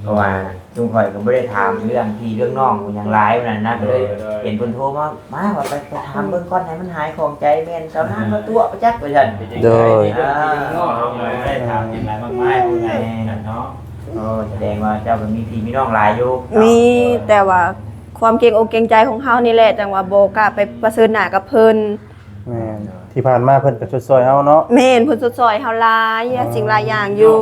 ເພາະວ່າຊຸມຂ້ອຍກໍບໍ່ໄດ້ຖາມເລື່ອງພີ່ເລື່ອງນ້ອງຫຍັງຫຼາຍປານນັ້ນນະ ກໍເລີຍ ໂດຍ ເຫັນເພິ່ນໂທມາ ມາວ່າໄປ ໄປຖາມເບິ່ງກ່ອນ ໃຫ້ມັນຫາຍຂ້ອງໃຈ ແມ່ນຊາວນາ ອືມ ມາຕົວະໄປຈັກວ່າຊັ້ນ ໂດຍ ເອີ ເລື່ອງພີ່ເລື່ອງນ້ອງເຮົາກໍບໍ່ໄດ້ຖາມຫຍັງຫຼາຍມາກມາຍ ເອີ ເນາະ ໂອ້ ສະແດງວ່າເຈົ້າກໍມີພີ່ມີນ້ອງຫຼາຍຢູ່ເນາະ ມີ ແຕ່ວ່າຄວາມເກງອົກເກງໃຈຂອງເຮົານີ້ແຫຼະ ຈັ່ງວ່າບໍ່ກ້າໄປປະເຊີນໜ້າກັບເພິ່ນ ແມ່ນ ທີ່ຜ່ານມາເພິ່ນກໍຊົດຊ່ອຍເຮົາເນາະ ແມ່ນ ເພິ່ນຊົດຊ່ອຍເຮົາຫຼາຍ ອໍ ສິ່ງຫຼາຍຢ່າງຢູ່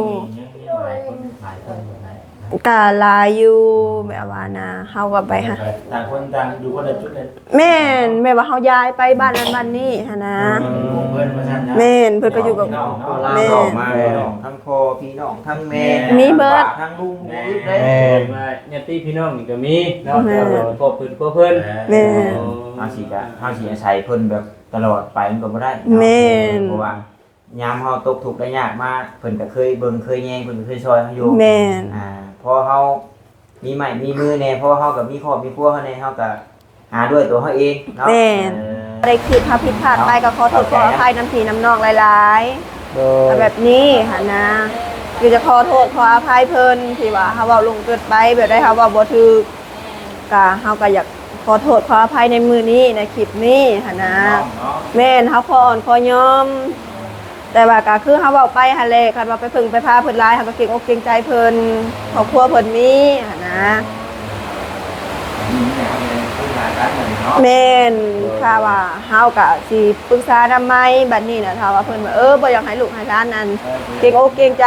ກະຫຼາຍຢູ່ ແບບວ່ານະ ເຮົາກໍໄປຫາ ຕ່າງຄົນຕ່າງຢູ່ຄົນລະຈຸດແຫຼະ ແມ່ນ ແບບວ່າເຮົາຍ້າຍໄປບ້ານນັ້ນບ້ານນີ້ຫັ້ນນະ ເອີ ຂອງເພິ່ນວ່າຊັ້ນນະ ແມ່ນ ເພິ່ນກໍຢູ່ກັບ ພີ່ນ້ອງເນາະ ແມ່ນ ພີ່ນ້ອງ ທັງພໍ່ພີ່ນ້ອງທັງແມ່ ມີເບິດ ທັງລຸງ ແມ່ນ ແມ່ນ ວ່າຍາດຕິພີ່ນ້ອງນີ້ກໍມີເນາະ ແມ່ນ ແຕ່ວ່າເພິ່ນຄອບເພິ່ນຄົວເພິ່ນ ແມ່ນ ອໍ ເຮົາຊິກະ ເຮົາຊິອາໄສເພິ່ນແບບຕະຫຼອດໄປມັນກໍບໍ່ໄດ້ເນາະ ແມ່ນ ເພາະວ່າ ຍາມເຮົາຕົກທຸກໄດ້ຍາກມາ ເພິ່ນກໍເຄີຍເບິ່ງເຄີຍແຍງ ເພິ່ນກໍເຄີຍຊ່ອຍເຮົາຢູ່ ແມ່ນ ອ່າ ພໍເຮົາມີໄມ້ມີມືແດ່ ພໍເຮົາກໍມີຄອບມີຄົວເຮົາແດ່ ເຮົາກໍຫາດ້ວຍຕົວເຮົາເອງເນາະ ແມ່ນ ເອີ ໄດ້ຄິດພາດຜິດພາດໄປ ເນາະ ກໍຂໍໂທດຂໍອະໄພນຳພີ່ນຳນ້ອງຫຼາຍໆ ໂດຍ ແບບນີ້ຫັ້ນນະ ຄືຈະຂໍໂທດຂໍອະໄພເພິ່ນ ທີ່ວ່າເຮົາເວົ້າລົງເກີນໄປ ແບບໃດເຮົາເວົ້າບໍ່ຖືກ ກະເຮົາກໍຢາກຂໍໂທດຂໍອະໄພໃນມື້ນີ້ ໃນຄລິບນີ້ຫັ້ນນະ ເນາະ ແມ່ນ ເຮົາຂໍອ່ອນຂໍຍອມ ແຕ່ວ່າກໍຄືເຮົາເວົ້າໄປຫັ້ນແຫຼະ ຄັນວ່າໄປເພິ່ງໄປພາເພິ່ນຫຼາຍ ເຮົາກໍເກງອົກເກງໃຈເພິ່ນ ຄອບຄົວເພິ່ນມີຫັ້ນນະ ແມ່ນ ຖ້າວ່າເຮົາກໍຊິປຶກສານຳໃໝ່ ບັດນີ້ນະ ຖ້າວ່າເພິ່ນວ່າ ເອີ ບໍ່ຢາກໃຫ້ລູກໃຫ້ຫຼານນັ້ນ ເກງອົກເກງໃຈ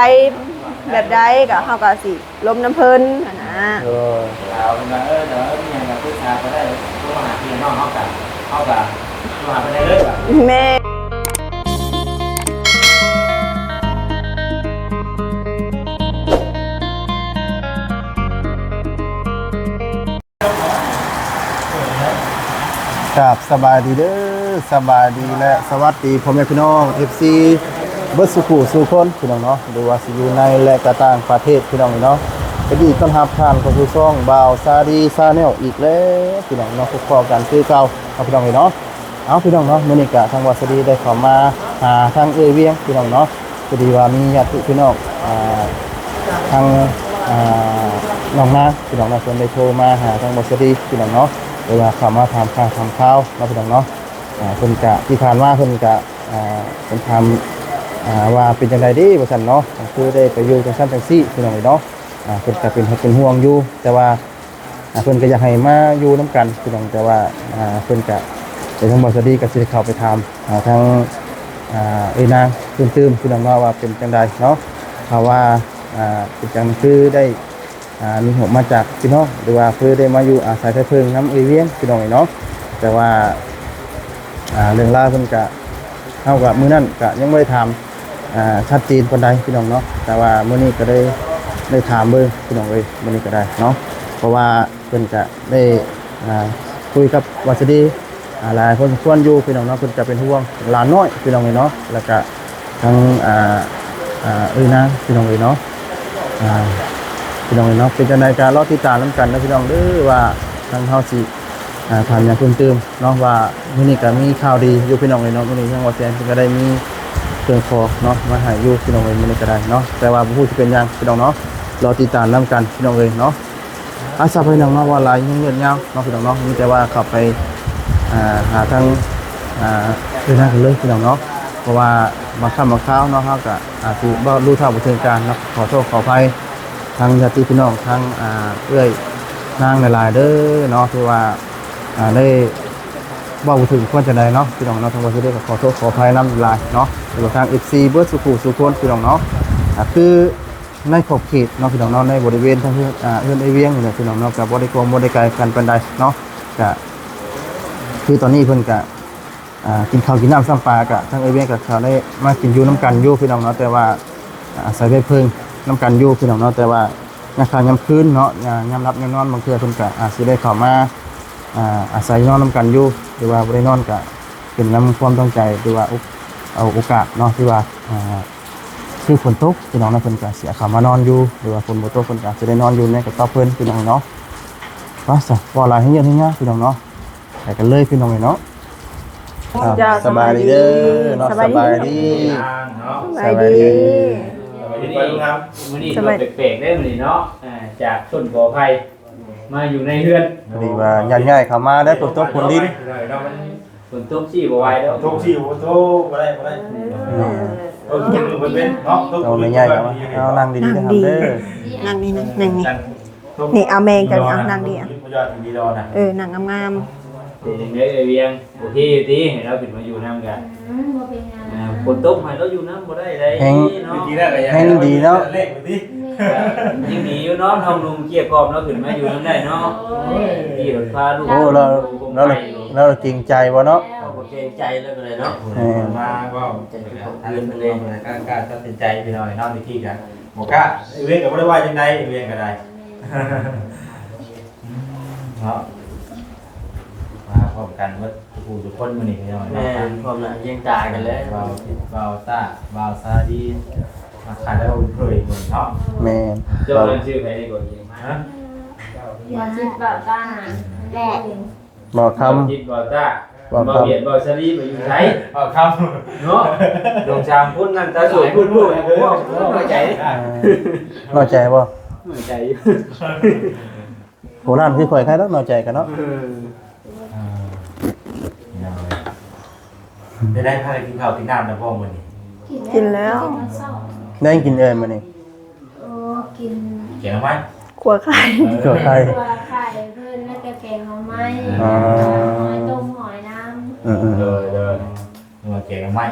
ແບບໃດ ກໍເຮົາກໍຊິ ລົມນຳເພິ່ນຫັ້ນນະ ໂດຍ ລາວເພິ່ນວ່າ ເອີ ດຽວມີຫຍັງກໍປຶກສາກໍໄດ້ ໂທມາຫາພີ່ນ້ອງເຮົາກໍ ເຮົາກໍໂທຫາເພິ່ນໄດ້ເລີຍ ແມ່ນ ກາບສະບາຍດີເດີ ສະບາຍດີ ແລະ ສະຫວັດດີພໍ່ແມ່ພີ່ນ້ອງ ເອັຟຊີ ເບິດສູ່ຜູ້ສູ່ຄົນ ພີ່ນ້ອງເນາະ ຫຼືວ່າຊິຢູ່ໃນ ແລະ ກະຕ່າງປະເທດ ພີ່ນ້ອງເນາະ ກໍຍິນດີຕ້ອນຮັບທ່ານເຂົ້າສູ່ຊ່ອງບ່າວຊາດີ Channel ອີກແລ້ວ ພີ່ນ້ອງເນາະ ພົບພໍ້ກັນຄືເກົ່າເນາະ ພີ່ນ້ອງເນາະ ເອົາ ພີ່ນ້ອງເນາະ ມື້ນີ້ກະທາງບ່າວຊາດີໄດ້ເຂົ້າມາຫາທາງເອື້ອຍວຽງ ພີ່ນ້ອງເນາະ ພໍດີວ່າມີຍາດຕິພີ່ນ້ອງ ອ່າ ທາງ ອ່າ ນ້ອງນາງ ພີ່ນ້ອງເນາະ ເພິ່ນໄດ້ໂທມາຫາທາງບ່າວຊາດີ ພີ່ນ້ອງເນາະ ເວລາເຂົ້າມາຖາມຂ່າວຖາມຄາວເນາະ ພີ່ນ້ອງເນາະ ອ່າ ເພິ່ນກະ ທີ່ຜ່ານມາເພິ່ນກະ ອ່າ ເພິ່ນຖາມ ອ່າ ວ່າເປັນຈັ່ງໃດເດ ວ່າຊັ້ນເນາະ ຄືໄດ້ໄປຢູ່ຈັ່ງຊັ້ນຈັ່ງຊີ້ ພີ່ນ້ອງເນາະ ອ່າ ເພິ່ນກະເປັນ ເປັນຫ່ວງຢູ່ ແຕ່ວ່າ ອ່າ ເພິ່ນກໍຢາກໃຫ້ມາຢູ່ນຳກັນ ພີ່ນ້ອງ ແຕ່ວ່າ ອ່າ ເພິ່ນກະ ແຕ່ທາງບ່າວຊາດີກໍຊິໄດ້ເຂົ້າໄປຖາມ ອ່າ ທາງ ອ່າ ເອື້ອຍນາງຕື່ມໆ ພີ່ນ້ອງເນາະ ວ່າເປັນຈັ່ງໃດເນາະ ຖ້າວ່າ ອ່າ ເປັນຈັ່ງຄືໄດ້ ອ່າ ມີຫອບມາຈາກພີ່ນ້ອງ ຫຼືວ່າເພິ່ນໄດ້ມາຢູ່ອາໄສໄພເພິ່ງນຳເອື້ອຍວຽງ ພີ່ນ້ອງເນາະ ແຕ່ວ່າ ອ່າ ເລື່ອງລາວເພິ່ນກະ ເຮົາກະມື້ນັ້ນກະຍັງບໍ່ໄດ້ຖາມ ອ່າ ຊັດເຈນປານໃດ ພີ່ນ້ອງເນາະ ແຕ່ວ່າມື້ນີ້ກໍໄດ້ ໄດ້ຖາມເບິ່ງ ພີ່ນ້ອງເອີຍ ມື້ນີ້ກໍໄດ້ເນາະ ເພາະວ່າເພິ່ນກະໄດ້ ອ່າ ຄຸຍກັບບ່າວຊາດີ ອ່າ ຫຼາຍພໍສົມຄວນຢູ່ ພີ່ນ້ອງເນາະ ເພິ່ນກະເປັນຫ່ວງຫຼານນ້ອຍ ພີ່ນ້ອງເອີຍເນາະ ແລ້ວກະ ທາງ ອ່າ ອ່າ ເອື້ອຍນາງ ພີ່ນ້ອງເອີຍເນາະ ອ່າ ພີ່ນ້ອງເອີຍເນາະ ເປັນຈັ່ງໃດກໍລໍຕິດຕາມນຳກັນເດີ ພີ່ນ້ອງເດີ ວ່າທາງເຮົາຊິ ອ່າ ຖາມຫຍັງເພີ່ມເຕີມເນາະ ວ່າມື້ນີ້ກໍມີຂ່າວດີຢູ່ ພີ່ນ້ອງເອີຍເນາະ ມື້ນີ້ທາງບ່າວແຊນເພິ່ນກໍໄດ້ມີເຄື່ອງຂໍເນາະ ມາໃຫ້ຢູ່ ພີ່ນ້ອງເອີຍ ມື້ນີ້ກໍໄດ້ເນາະ ແຕ່ວ່າບໍ່ຮູ້ຊິເປັນຫຍັງ ພີ່ນ້ອງເນາະ ລໍຕິດຕາມນຳກັນ ພີ່ນ້ອງເອີຍເນາະ. ອາ ຊະ ພີ່ນ້ອງເນາະ ເວົ້າຫຼາຍຍັງຍືດຍາວເນາະ ພີ່ນ້ອງເນາະ ມີແຕ່ວ່າເຂົ້າໄປ ອ່າ ຫາທາງ ອ່າ ເອື້ອຍນາງກັນເລີຍ ພີ່ນ້ອງເນາະ ເພາະວ່າບາງຄັ້ງບາງຄາວເນາະ ເຮົາກໍອາດຊິເວົ້າຮູ້ເທົ່າບໍ່ເຖິງການເນາະ ຂໍໂທດຂໍອະໄພທາງຍາດຕິພີ່ນ້ອງ ທາງ ອ່າ ເອື້ອຍນາງຫຼາຍໆເດີເນາະ ທີ່ວ່າ ອ່າ ໄດ້ເວົ້າບໍ່ຖືກຄວນຈັ່ງໃດເນາະ ພີ່ນ້ອງເນາະ ທາງບ່າວຊິໄດ້ກໍຂໍໂທດຂໍອະໄພນຳຫຼາຍເນາະ ຫຼືວ່າທາງເອັຟຊີເບິດສູ່ຜູ້ສູ່ຄົນ ພີ່ນ້ອງເນາະ ອ່າ ຄື ໃນຂອບເຂດເນາະ ພີ່ນ້ອງເນາະ ໃນບໍລິເວນທາງເຮືອນ ອ່າ ເຮືອນເອື້ອຍວຽງນີ້ແຫຼະ ພີ່ນ້ອງເນາະ ກໍບໍ່ໄດ້ກວ້າງບໍ່ໄດ້ໄກກັນປານໃດເນາະ ກະ ຄືຕອນນີ້ເພິ່ນກະ ອ່າ ກິນເຂົ້າກິນນ້ຳຊ້ຳປາ ກະທາງເອື້ອຍວຽງກະເຂົາໄດ້ມາກິນຢູ່ນຳກັນຢູ່ ພີ່ນ້ອງເນາະ ແຕ່ວ່າ ອາໄສໄພເພິ່ງນຳກັນຢູ່ ພີ່ນ້ອງເນາະ ແຕ່ວ່າຍາມຄ່ຳຍາມຄືນເນາະ ຍາມຫຼັບຍາມນອນ ບາງເທື່ອເພິ່ນກະອາດຊິໄດ້ເຂົ້າມາ ອາ ອາໄສນອນນຳກັນຢູ່ ຫຼືວ່າບໍ່ໄດ້ນອນກະເປັນນຳຄວາມຕັ້ງໃຈ ຫຼືວ່າ ເອົາໂອກາດເນາະ ທີ່ວ່າ ອ່າ ຄືຝົນຕົກ ພີ່ນ້ອງເນາະ ເພິ່ນກໍຊິເຂົ້າມານອນຢູ່ ຫຼືວ່າຝົນບໍ່ຕົກເພິ່ນກໍອາດຈະໄດ້ນອນຢູ່ໃນກະຕອບເພິ່ນ ພີ່ນ້ອງເນາະ. ໄປຊະ ບໍ່ຫຼາຍໃຫ້ຍືດໃຫ້ຍາວ ພີ່ນ້ອງເນາະ ໄປກັນເລີຍ ພີ່ນ້ອງເອີຍເນາະ. ອ່າ ເຈົ້າ ສະບາຍດີເດີເນາະ ສະບາຍດີ ສະບາຍດີ ສະບາຍດີ ສະບາຍດີ ມື້ນີ້ ມື້ນີ້ກໍແປກໆເດ້ມື້ນີ້ເນາະ ອ່າ ຈາກຊົນກໍໄຜ່ມາຢູ່ໃນເຮືອນ ພໍດີວ່າຍ້າຍໆເຂົ້າມາໄດ້ຝົນຕົກຝົນດິນ ເນາະ ມັນຝົນຕົກຊິບໍ່ໄຫວດອກ ຕົກຊິບໍ່ ໂຕ ບໍ່ໄດ້ ບໍ່ໄດ້ ເອີ ຕົກເປັນເນາະ ຕົກເປັນ ເອົາແມ່ໃຫຍ່ເອົາ ເອົານັ່ງດີໆເດີ ນັ່ງນີ້ ນັ່ງນີ້ ນີ້ ເອົາແມງກັນ ເອົານັ່ງດີ ເອີ ນັ່ງງາມໆ ເປັນຈັ່ງໃດເອື້ອຍວຽງ? ໂອເຄຢູ່ຕິ ໃຫ້ລາວຂຶ້ນມາຢູ່ນຳກະ ອືມ ບໍ່ເປັນຫຍັງ ອ່າ ຝົນຕົກໃຫ້ລາວຢູ່ນຳບໍ່ໄດ້ໃດ ແຮງ ເນາະ ແຮງດີເນາະ ແຮງດີຢູ່ເນາະ ນ້ອງໜຸ່ມເກ້ຍກ່ອມລາວຂຶ້ນມາຢູ່ນຳໄດ້ເນາະ ໂອ້ຍ ທີ່ພາລູກ ໂອ້ ລາວ ລາວ ລາວເກງໃຈບໍ່ເນາະ ເຮົາບໍ່ເກງໃຈລາວກໍໄດ້ເນາະ ເອີ ມາເວົ້າໃຈກັບຄົນອື່ນເພິ່ນເດ້ ກໍ ກໍຕັດສິນໃຈພີ່ນ້ອງເນາະ ທີ່ກະບໍ່ກ້າ ເອື້ອຍວຽງກໍບໍ່ໄດ້ວ່າຈັ່ງໃດ ເອື້ອຍວຽງກໍໄດ້ ເນາະ ມາພ້ອມກັນເບິດທຸກຜູ້ທຸກຄົນມື້ນີ້ພີ່ນ້ອງ ແມ່ນ ພ້ອມໜ້າຮຽງຕາກັນເລີຍ ບ່າວ ບ່າວຕ້າ ບ່າວຊາລີ ມາຂາຍແລ້ວເຜີຍເບິ່ງເນາະ ແມ່ນ ເຈົ້າເອີ້ນຊື່ໃຜນີ້ກໍຍິງ ຮະ ບ່າວຈິດ ບ່າວຕ້າ ແລະ ບ່າວຄຳ ບ່າວຈິດ ບ່າວຕ້າ ບ່າວຄຳ ບ່າວວຽດ ບ່າວຊາລີໄປຢູ່ໃສ ບ່າວຄຳ ເນາະ ສອງສາມຄົນນັ້ນຕາສວຍພຸ້ນ ໂອ້ຍ ນ້ອຍໃຈ ນ້ອຍໃຈບໍ່? ນ້ອຍໃຈຢູ່ ໂຫ ຫຼານຄືຂ້ອຍໃຄດອກ ນ້ອຍໃຈກັນເນາະ ເອີ ເປັນໄດ ພາກັນກິນເຂົ້າກິນນ້ຳແລ້ວບໍ່ມື້ນີ້? ກິນແລ້ວ ໄດ້ກິນເອີຍມື້ນີ້ ໂອ້ ກິນ ແກງໜໍ່ໄມ້ ຂົ້ວໄຂ່ ເອີ ຂົ້ວໄຂ່ ຂົ້ວໄຂ່ເພິ່ນ ແລ້ວກໍແກງໜໍ່ໄມ້ ອໍ ໜໍ່ໄມ້ຕົ້ມຫອຍນຳ ອືມໆ ໂດຍໆ ວ່າແກງໜໍ່ໄມ້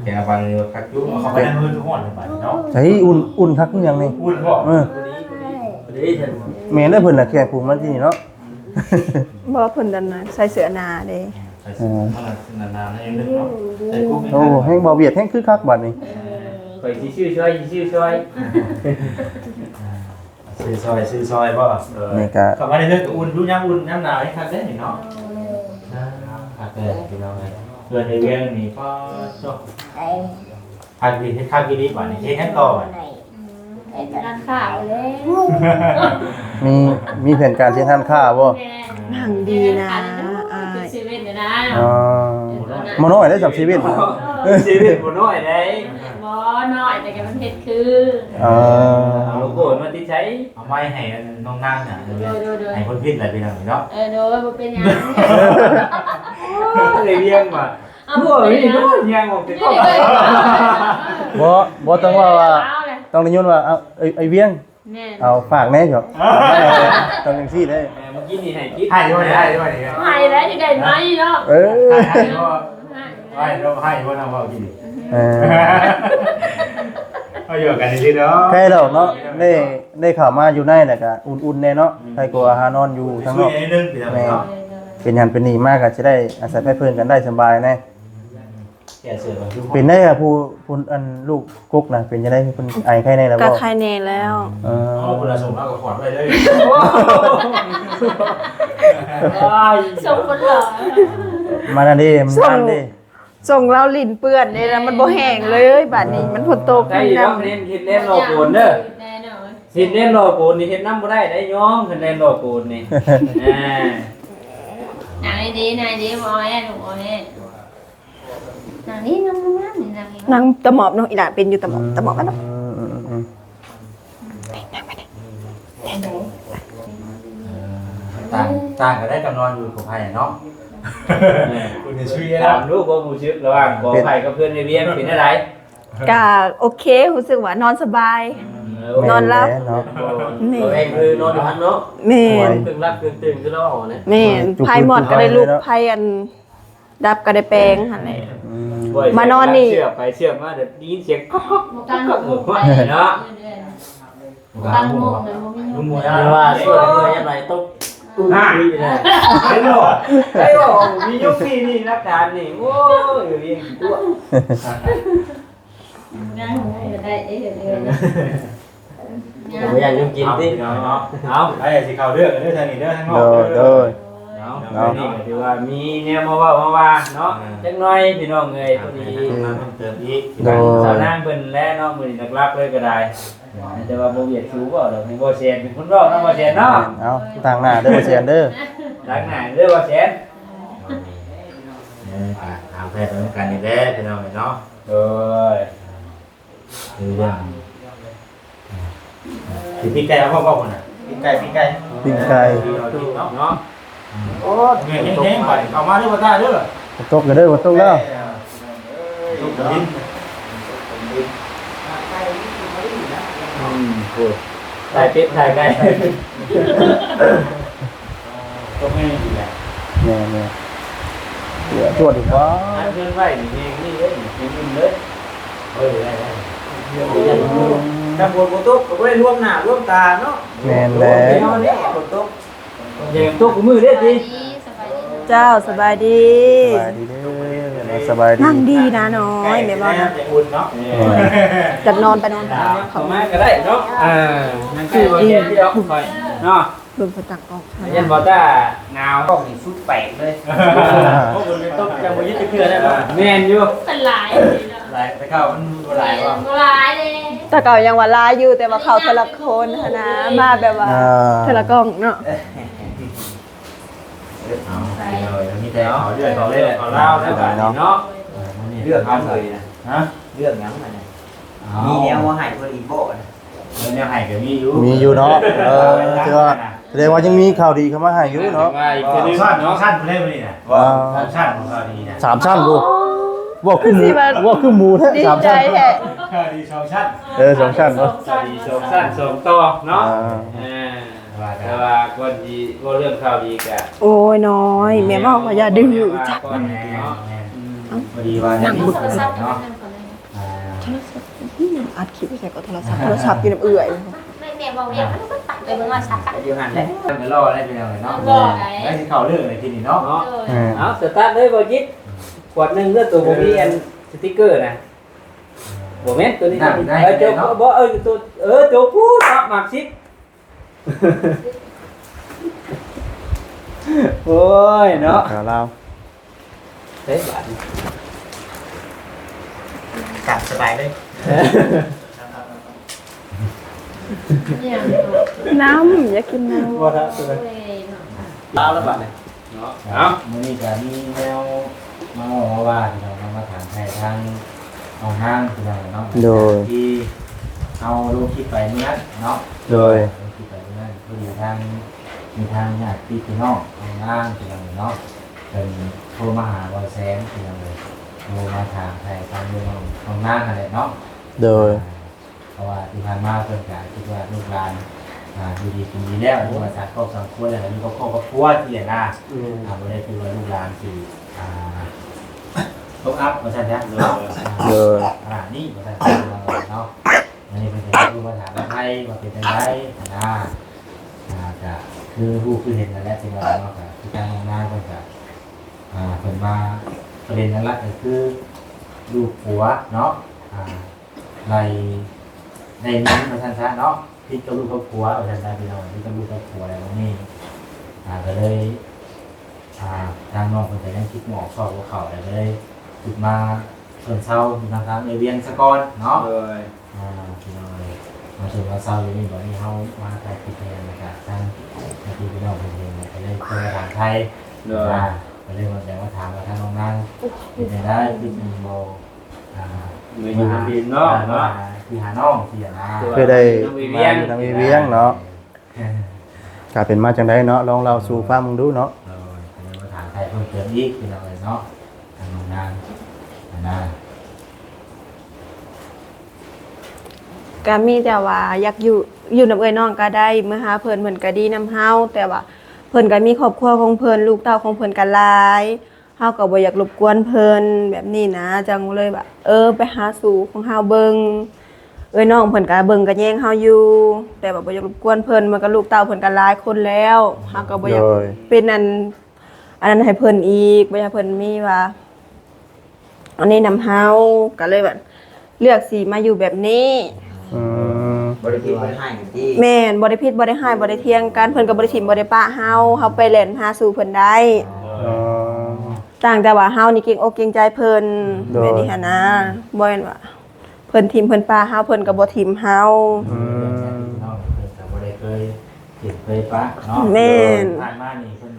ແກງໜໍ່ໄມ້ນີ້ຄັກຢູ່ ເອົາເຂົ້າໄປໃນເຮືອນຄືຮ້ອນໄປເນາະ ໃສ່ອຸ່ນ ອຸ່ນຄັກຄືຫຍັງນີ້ ອຸ່ນບໍ່ ເອີ ພໍດີ ພໍດີ ພໍດີ ແມ່ນເດ້ ເພິ່ນນະແຂກຜູ້ມາທີ່ນີ້ເນາະ ບໍ່ ເພິ່ນນັ້ນນະ ໃສ່ເສື້ອໜາເດ້ ໃສ່ເສື້ອ ເອີ ໜາໆ ໜ້ອຍໜຶ່ງເນາະ ໃສ່ກຸກ ໂອ້ ແຮງບ່າວວຽດແຮງຄືຄັກບາດນີ້ ເອີ ຂ້ອຍຊິຊື້ຊ່ອຍ ຊິຊື້ຊ່ອຍ ຊື້ຊ່ອຍ ຊື້ຊ່ອຍບໍ່? ເອີ ນີ້ກະ ເຂົ້າມາໃນເຮືອນກໍອຸ່ນຢູ່ ຍາມອຸ່ນຍາມໜາວນີ້ຄັກເດ້ນີ້ເນາະ ອ່າ ຄັກແທ້ພີ່ນ້ອງເອີຍ ເຮືອນໃນວຽງນີ້ ປາດໂທ້ ຄັກອີ່ຫຼີ ເຮັດຄັກອີ່ຫຼີບາດນີ້ ເຮັດຫຍັງຕໍ່ບາດນີ້? ອືມ ເຮັດຮ້ານຄ້າເລີຍ ມີ ມີແຜນການເຮັດຮ້ານຄ້າບໍ່? ແມ່ນ ໜັງດີນະ ເຮັດຮ້ານຄ້າ ເປັນເຊເວັ່ນນະ ອໍ ເອີ ໝໍນ້ອຍໄດ້ສຳເຊເວັ່ນ ເຊເວັ່ນໝໍນ້ອຍໄດ້ ບໍ່ນ້ອຍ ແຕ່ກໍມັນເຮັດຄື ເອີ ເອົາໂລໂກ້ມາຕິດໃສ່ ເອົາໄມ້ໃຫ້ນ້ອງນາງນະ ໂດຍ ໂດຍ ໂດຍ ໃຫ້ເພິ່ນຜິດແຫຼະພີ່ນ້ອງເນາະ ເອີ ໂດຍ ບໍ່ເປັນຫຍັງ ໂອ້ຍ ໄດ້ວຽງວ່າ ເອົາ ໂອ້ຍ ບໍ່ເປັນຫຍັງ ນີ້ໂດຍ ຍ່າງອອກໄປກ່ອນ ບໍ່ ບໍ່ຕ້ອງວ່າ ວ່າ ເອົາແຫຼະ ຕ້ອງໄດ້ຍິນວ່າ ເອົາ ໄອ້ ໄອ້ວຽງ ແມ່ນ ເອົາຝາກແດ່ເຈົ້າ ຕ້ອງຈັ່ງຊີ້ເດ້ ເອີ ເມື່ອກີ້ນີ້ໃຫ້ຜິດ ໃຫ້ຢູ່ ໃຫ້ຢູ່ ໃຫ້ແລ້ວ ຊິໄດ້ໄໝເນາະ ເອີ ໃຫ້ບໍ່ ໃຫ້ບໍ່ ໃຫ້ບໍ່ນຳເວົ້າກິນ ເອີ ເຮົາຢູ່ກັນຊື່ໆດອກ ແຄ່ດອກເນາະ ໄດ້ ໄດ້ເຂົ້າມາຢູ່ໃນແລ້ວກະອຸ່ນໆແດ່ເນາະ ອືມ ໃຄກວ່າຫານອນຢູ່ທາງນອກ ຊ່ວຍໜ້ອຍໜຶ່ງ ເປັນຫຍັງເນາະ ເປັນຫຍັງເປັນນີ້ມາກໍຊິໄດ້ອາໄສໄພເພິ່ນກັນໄດ້ສະບາຍແດ່ ແກ້ເສື້ອ ເປັນໄດ້ລະ ຜູ້ ຜູ້ອັນລູກກົກນະ ເປັນຈັ່ງໃດ ເພິ່ນໄອໄຄແນ່ແລ້ວບໍ່? ກໍໄຄແນ່ແລ້ວ ເອີ ເອົາ ເພິ່ນລະສົ່ງເຮົາກໍຂອດໄວ້ເລີຍ ສົ່ງຄົນຫຼໍ່ ມານັ້ນເດ້ ມັນ ສົ່ງ ນັ້ນເດ້ ສົ່ງລາວຫຼິ້ນເປື້ອນເດ້ ແລ້ວມັນບໍ່ແຫ້ງເລີຍ ບາດນີ້ມັນຝົນຕົກ ໄດ້ຢູ່ດອກ ເຮັດແນມລໍໂກນເດີ ແນ່ນອນ ເຮັດແນມລໍໂກນນີ້ເຮັດນຳບໍ່ໄດ້ໄດ໋ ຍອມ ຄັນແນມລໍໂກນນີ້ ອ່າ ນັ່ງດີໆ ນັ່ງດີ ບໍ່ແອ ບໍ່ແອ ນັ່ງນີ້ ນັ່ງງາມໆ ນີ້ ນັ່ງນີ້ ນັ່ງຕະໝອບເນາະ ອີ່ຫຼ້າເປັນຢູ່ຕະໝອບ ອືມ ຕະໝອບກັນເນາະ ອືມໆໆ ນັ່ງໄປນີ້ ເອີ ຕ່າງ ຕ່າງກັນໄດ້ກັບນອນຢູ່ກົກໄຜ່ເນາະ ເອີ ຄຸນຊິເນາະ ຖາມດູຄວາມຮູ້ສຶກລະຫວ່າງກົກໄຜ່ກັບເຮືອນໃນວຽງເປັນຈັ່ງໃດ? ກະໂອເຄ ຮູ້ສຶກວ່ານອນສະບາຍ ເອີ ນອນຫຼັບ ແມ່ນແຫຼະເນາະ ນີ້ ເອີ ຄືນອນຢູ່ຫັ້ນເນາະ ແມ່ນ ກຶ່ງຫຼັບກຶ່ງຕື່ນຄືລາວເວົ້າຫັ້ນແຫຼະ ແມ່ນ ໄຟມອດກໍໄດ້ລຸກ ໄຟອັນ ດັບກໍໄດ້ແປງຫັ້ນແຫຼະ ອືມ ມານອນນີ້ ເຊື່ອໄປເຊື່ອມາ ໄດ້ຍິນສຽງກັອກໆ ບໍ່ກ້າ ເອີ ເນາະ ບໍ່ກ້າ ບໍ່ກ້າ ບໍ່ກ້າ ບໍ່ກ້າ ບໍ່ກ້າ ບໍ່ກ້າ ວ່າຊ່ວຍເມື່ອຍາມໃດຕົກ ອຸ້ຍ ເຫັນບໍ່ ເຫັນບໍ່ ມີຍຸກນີ້ນີ້ຫຼັກຖານນີ້ ໂອ້ຍ ວຽງຕົວະ ໄດ້ ໄດ້ ເອີ ບໍ່ຢາກຢູ່ກິນຕິ ເອົາ ໄປຊິເຂົ້າເລື່ອງເດີ ທາງນີ້ເດີ ທາງນອກເດີ ໂດຍ ເອົາ ເອົາ ມື້ນີ້ກໍຖືວ່າມີແນວມາເວົ້າມາວ່າເນາະ ເອີ ຈັກໜ້ອຍພີ່ນ້ອງເອີຍ ພໍດີ ເພີ່ມເຕີມອີກ ໂດຍ ສາວນາງເພິ່ນແຫຼະເນາະ ມື້ນີ້ຫຼັກໆເລີຍກໍໄດ້ ແຕ່ວ່າບໍ່ວຽກສູເວົ້າດອກ ໃຫ້ບໍ່ແສນເປັນຄົນເວົ້າເນາະ ບໍ່ແສນເນາະ ເອົາ ຕາງໜ້າເດີ ບໍ່ແສນເດີ ຕາງໜ້າເດີ ບໍ່ແສນ ເອີ ຖາມໄທໄປນຳກັນນີ້ແຫຼະ ພີ່ນ້ອງເອີຍເນາະ ໂດຍ ຄືເລື່ອງ ຊິປີ້ງໄກ່ເອົາບໍ່ ບໍ່ພຸ້ນນະ ປີ້ງໄກ່ ປີ້ງໄກ່ ປີ້ງໄກ່ ເນາະ ໂອ້ ແຮງໆ ບາດນີ້ເຂົ້າມາເດີ ບໍ່ຕາເດີ ຝົນຕົກແລ້ວເດີ ຝົນຕົກແລ້ວ ຕົກດິນ ອືມ ໂອ້ ຖ່າຍເປັດ ຖ່າຍໄກ່ ຕົກແຮງອີກແລ້ວ ແມ່ນໆ ເຫຼືອຕົວດອີກບໍ່ ອັນເຮືອນໄວ້ນີ້ແຮງນີ້ເດ້ ແຮງອື່ນເລີຍ ເອີ ໄດ້ໆ ຖ້າຝົນບໍ່ຕົກກໍບໍ່ໄດ້ລວມໜ້າລວມຕາເນາະ ແມ່ນແລ້ວ ເນາະ ຝົນຕົກ ຢາກຕົກມື້ເດ້ຕິ ເຈົ້າ ສະບາຍດີ ສະບາຍດີເດີ ສະບາຍດີ ນັ່ງດີນະນ້ອຍ ແມ່ເວົ້ານະ ຈະນອນໄປນອນ ເຂົ້າມາກໍໄດ້ເນາະ ອ່າ ນັ່ງໃກ້ບໍ່ແກ່ດອກຂ້ອຍເນາະ ເບິ່ງເພິ່ນຕັ້ງກ້ອງ ຢ້ານບໍ່ຕ້າໜາວ ກ້ອງນີ້ສຸດແປກເລີຍ ໂອ້ ຝົນຕົກຈະບໍ່ຢຸດຈັກເທື່ອແລ້ວເນາະ ແມ່ນຢູ່ ເປັນຫຼາຍ ຫຼາຍ ແຕ່ເກົ່າມັນບໍ່ຫຼາຍບໍ່ ບໍ່ຫຼາຍເດ້ ແຕ່ເກົ່າຍັງວ່າຫຼາຍຢູ່ ແຕ່ວ່າເຂົ້າເທື່ອລະຄົນຫັ້ນນະ ມາແບບວ່າ ອ່າ ເທື່ອລະກ້ອງເນາະ ເອົາ ມີແຕ່ເອົາເລື່ອງເອົາເລື່ອງເອົາລາວແລ້ວບາດນີ້ເນາະ ເລື່ອງຫຍັງເລີຍນະ ຮະ ເລື່ອງຫຍັງຫັ້ນນະ ມີແນວມາໃຫ້ເພິ່ນອີກບໍ່ນະ ເອີ ແນວໃຫ້ກໍມີຢູ່ ມີຢູ່ເນາະ ເອີ ຖືວ່າ ແສດງວ່າຍັງມີຂ່າວດີເຂົ້າມາໃຫ້ຢູ່ເນາະ ວ່າອີກເທື່ອໜຶ່ງເນາະ ສອງຊັ້ນພຸ້ນເດ້ມື້ນີ້ນະ ສອງຊັ້ນຂອງຂ່າວດີນະ ສາມຊັ້ນພຸ້ນ ເວົ້າຄືໝູ ເວົ້າຄືໝູແທ້ ສາມຊັ້ນ ດີໃຈແທ້ ຂ່າວດີສອງຊັ້ນ ເອີ ສອງຊັ້ນເນາະ ຂ່າວດີສອງຊັ້ນສອງຕໍ່ເນາະ ອ່າ ອ່າ ແຕ່ວ່າກ່ອນຊິເວົ້າເລື່ອງຂ່າວດີກະ ໂອ້ຍນ້ອຍ ແມ່ເວົ້າວ່າຢ່າດື້ຈັກ ແມ່ນໆ ພໍດີວ່າຍັງເນາະ ອ່າ ໂທລະສັບ ອືມ ອັດຄລິບໄວ້ໃສກໍໂທລະສັບ ໂທລະສັບຢູ່ນຳເອື້ອຍ ແມ່ ແມ່ເວົ້າຫຍັງ ມັນກໍຕັດໄປເບິ່ງໂທລະສັບ ຢູ່ຫັ້ນແຫຼະ ມັນກໍລໍໄດ້ພີ່ນ້ອງເນາະ ໄດ້ຊິເຂົ້າເລື່ອງໃນທີ່ນີ້ເນາະ ເນາະ ເອີ ເອົາ ສະຕາດເລີຍບໍ່ຈິດ ຂວດໜຶ່ງເດີ ໂຕບໍ່ມີອັນສະຕິກເກີນະ ບໍ່ແມ່ນໂຕນີ້ ໄດ້ ໄດ້ ເອີ ໂຕ ເນາະ ບໍ່ ເອີ ໂຕ ເອີ ໂຕພຸ້ນເນາະ ໝາກສິບ ໂອ້ຍເນາະ ເອົາລາວ ເອີ ບາດນີ້ ຕາມສະບາຍເລີຍ ນ້ຳ ຢາກກິນນ້ຳ ບໍ່ ລາວລະບາດນີ້ ເນາະ ເອົ້າ ມື້ນີ້ກໍມີແນວມາເວົ້າມາວ່າ ພີ່ນ້ອງເນາະ ມາຖາມໄຖ່ທາງນ້ອງນາງ ພີ່ນ້ອງເນາະ ໂດຍ ທີ່ເຮົາລົງຄລິບໄປມື້ນັ້ນເນາະ ໂດຍ ລົງຄລິບໄປມື້ນັ້ນ ພໍດີທາງ ມີທາງຍາດຕິພີ່ນ້ອງນ້ອງນາງ ພີ່ນ້ອງເນາະ ເພິ່ນໂທມາຫາບ່າວແສງ ພີ່ນ້ອງເອີຍ ໂທມາຖາມໄຖ່ທາງເລື່ອງນ້ອງ ນ້ອງນາງຫັ້ນແຫຼະເນາະ ໂດຍ ອ່າ ເພາະວ່າທີ່ຜ່ານມາເພິ່ນກະຄິດວ່າລູກຫຼານ ອ່າ ຢູ່ດີກິນດີແລ້ວ ຫຼືວ່າສ້າງຄອບສ້າງຄົວແລ້ວ ມີຄອບຄົວ ຄອບຄົວທີ່ຫັ້ນນະ ແມ່ນ ອ່າ ບໍ່ໄດ້ຄິດວ່າລູກຫຼານຊິ ອ່າ ຕົກອັບວ່າຊັ້ນຊະເນາະ ໂດຍ ອ່າ ຂະໜາດນີ້ວ່າຊັ້ນຊະເນາະ ອັນນີ້ເພິ່ນກໍໂທມາຖາມໄຖ່ວ່າເປັນຈັ່ງໃດຫັ້ນນະ ອ່າ ກະຄືຮູ້ຄືເຫັນນັ້ນແຫຼະ ພີ່ນ້ອງເນາະ ກະຄືທາງນ້ອງນາງເພິ່ນກະ ອ່າ ເພິ່ນມາປະເດັນຫຼັກໆ ກໍຄືລູກຜົວເນາະ ອ່າ ໄດ້ ໄດ້ເງິນວ່າຊັ້ນຊະເນາະ ຜິດກັບລູກກັບຜົວວ່າຊັ້ນຊະ ພີ່ນ້ອງ ຜິດກັບລູກກັບຜົວແລ້ວບາດນີ້ ອ່າ ກໍເລີຍ ອ່າ ທາງນ້ອງເພິ່ນກໍຍັງຄິດບໍ່ອອກຊອກບໍ່ເຂົ້າ ແລ້ວກໍເລີຍຄິດມາຊົນເຊົາຢູ່ທາງ ທາງເອື້ອຍວຽງຊະກ່ອນເນາະ ໂດຍ ອ່າ ພີ່ນ້ອງເອີຍ ມາຊົນມາເຊົາຢູ່ນີ້ ບາດນີ້ເຮົາມາຖ່າຍຄລິບໃຫ້ ແລ້ວກໍທາງ ທາງພີ່ນ້ອງເພິ່ນເຫັນ ກໍເລີຍໂທມາຖາມໄຖ່ ໂດຍ ອ່າ ກໍເລີຍວ່າ ຢາກມາຖາມວ່າທາງນ້ອງນາງເປັນຈັ່ງໃດ ຄືຊິບໍ່ ອ່າ ມາຢູ່ນຳເພິ່ນເນາະ ອ່າ ເນາະ ມາຫາ ຄືຫານ້ອງຊີ້ນະ ເຄີຍໄດ້ມາຢູ່ນຳເອື້ອຍວຽງເນາະ ກາເປັນມາຈັ່ງໃດເນາະ ລອງເລົ່າສູ່ຟັງເບິ່ງດູເນາະ ເອີ ກໍເລີຍມາຖາມໄຖ່ເພີ່ມເຕີມອີກ ພີ່ນ້ອງເອີຍເນາະ ທາງນ້ອງນາງຫັ້ນນະ ກໍມີແຕ່ວ່າຢາກຢູ່ ຢູ່ນຳເອື້ອຍນ້ອງກໍໄດ້ ມາຫາເພິ່ນ ເພິ່ນກໍດີນຳເຮົາ ແຕ່ວ່າເພິ່ນກໍມີຄອບຄົວຂອງເພິ່ນ ລູກເຕົ້າຂອງເພິ່ນກໍຫຼາຍ ເຮົາກໍບໍ່ຢາກລົບກວນເພິ່ນແບບນີ້ນະ ຈັ່ງເລີຍວ່າ ເອີ ໄປຫາສູ່ຂອງເຮົາເບິ່ງ ເອື້ອຍນ້ອງເພິ່ນກໍເບິ່ງກໍແຍງເຮົາຢູ່ ແຕ່ວ່າບໍ່ຢາກລົບກວນເພິ່ນ ມັນກໍລູກເຕົ້າເພິ່ນກໍຫຼາຍຄົນແລ້ວ ເຮົາກໍບໍ່ຢາກ ໂດຍ ເປັນອັນ ອັນນັ້ນໃຫ້ເພິ່ນອີກ ບໍ່ຢາກໃຫ້ເພິ່ນມີວ່າ ອັນນີ້ນຳເຮົາ ກໍເລີຍວ່າເລືອກຊິມາຢູ່ແບບນີ້ ອືມ ບໍ່ໄດ້ຜິດບໍ່ໄດ້ຮ້າຍຕິ ແມ່ນ ບໍ່ໄດ້ຜິດບໍ່ໄດ້ຮ້າຍ ບໍ່ໄດ້ຖຽງກັນ ເພິ່ນກໍບໍ່ໄດ້ຖິ້ມບໍ່ໄດ້ປະເຮົາ ເຮົາໄປແລ່ນຫາສູ່ເພິ່ນໄດ້ ອໍ ຕ່າງແຕ່ວ່າເຮົານີ້ເກງອົກເກງໃຈເພິ່ນ ໂດຍ ແບບນີ້ຫັ້ນນະ ບໍ່ແມ່ນວ່າເພິ່ນຖິ້ມເພິ່ນປະເຮົາ ເພິ່ນກໍບໍ່ຖິ້ມເຮົາ ອືມ ເພິ່ນກໍບໍ່ໄດ້ເຄີຍຖິ້ມເຄີຍປະເນາະ ແມ່ນ ຜ່ານມານີ້ເພິ່ນ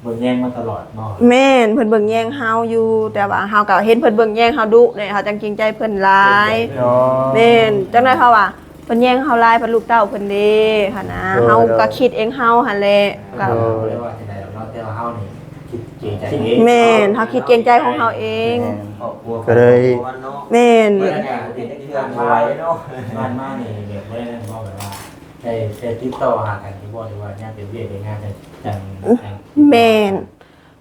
ເບິ່ງແຍງມາຕະຫຼອດບໍ່? ແມ່ນ ເພິ່ນເບິ່ງແຍງເຮົາຢູ່ ແຕ່ວ່າເຮົາກໍເຫັນເພິ່ນເບິ່ງແຍງເຮົາດຸແດ່ ເຮົາຈັ່ງເກງໃຈເພິ່ນຫຼາຍ ອໍ ແມ່ນ ຈັ່ງໃດເຮົາວ່າ ເພິ່ນແຍ່ງເຮົາຫຼາຍ ເພິ່ນລູກເຕົ້າເພິ່ນເດ້ຫັ້ນນະ. ໂດຍ ເຮົາກໍ ໂດຍ ຄິດເອງເຮົາຫັ້ນແຫຼະ ໂດຍ ກໍ ບໍ່ໄດ້ວ່າຈັ່ງໃດດອກເນາະ ແຕ່ວ່າເຮົານີ້ຄິດເກງໃຈເອງ. ແມ່ນ ເຮົາຄິດເກງໃຈຂອງເຮົາເອງ. ແມ່ນ ຄອບຄົວ ກໍເລີຍ ຂອງຄົນເນາະ. ແມ່ນ ເວລາເປັນເລື່ອງບໍ່ໄຫວເນາະ. ຜ່ານມານີ້ແບບບໍ່ໄດ້ນັ້ນບໍ່ ແບບວ່າໄດ້ ໄດ້ຕິດຕໍ່ຫາກັນຢູ່ບໍ່ ຫຼືວ່າຍັງເປັນວຽກເປັນງານຈັ່ງ ຈັ່ງ ແມ່ນ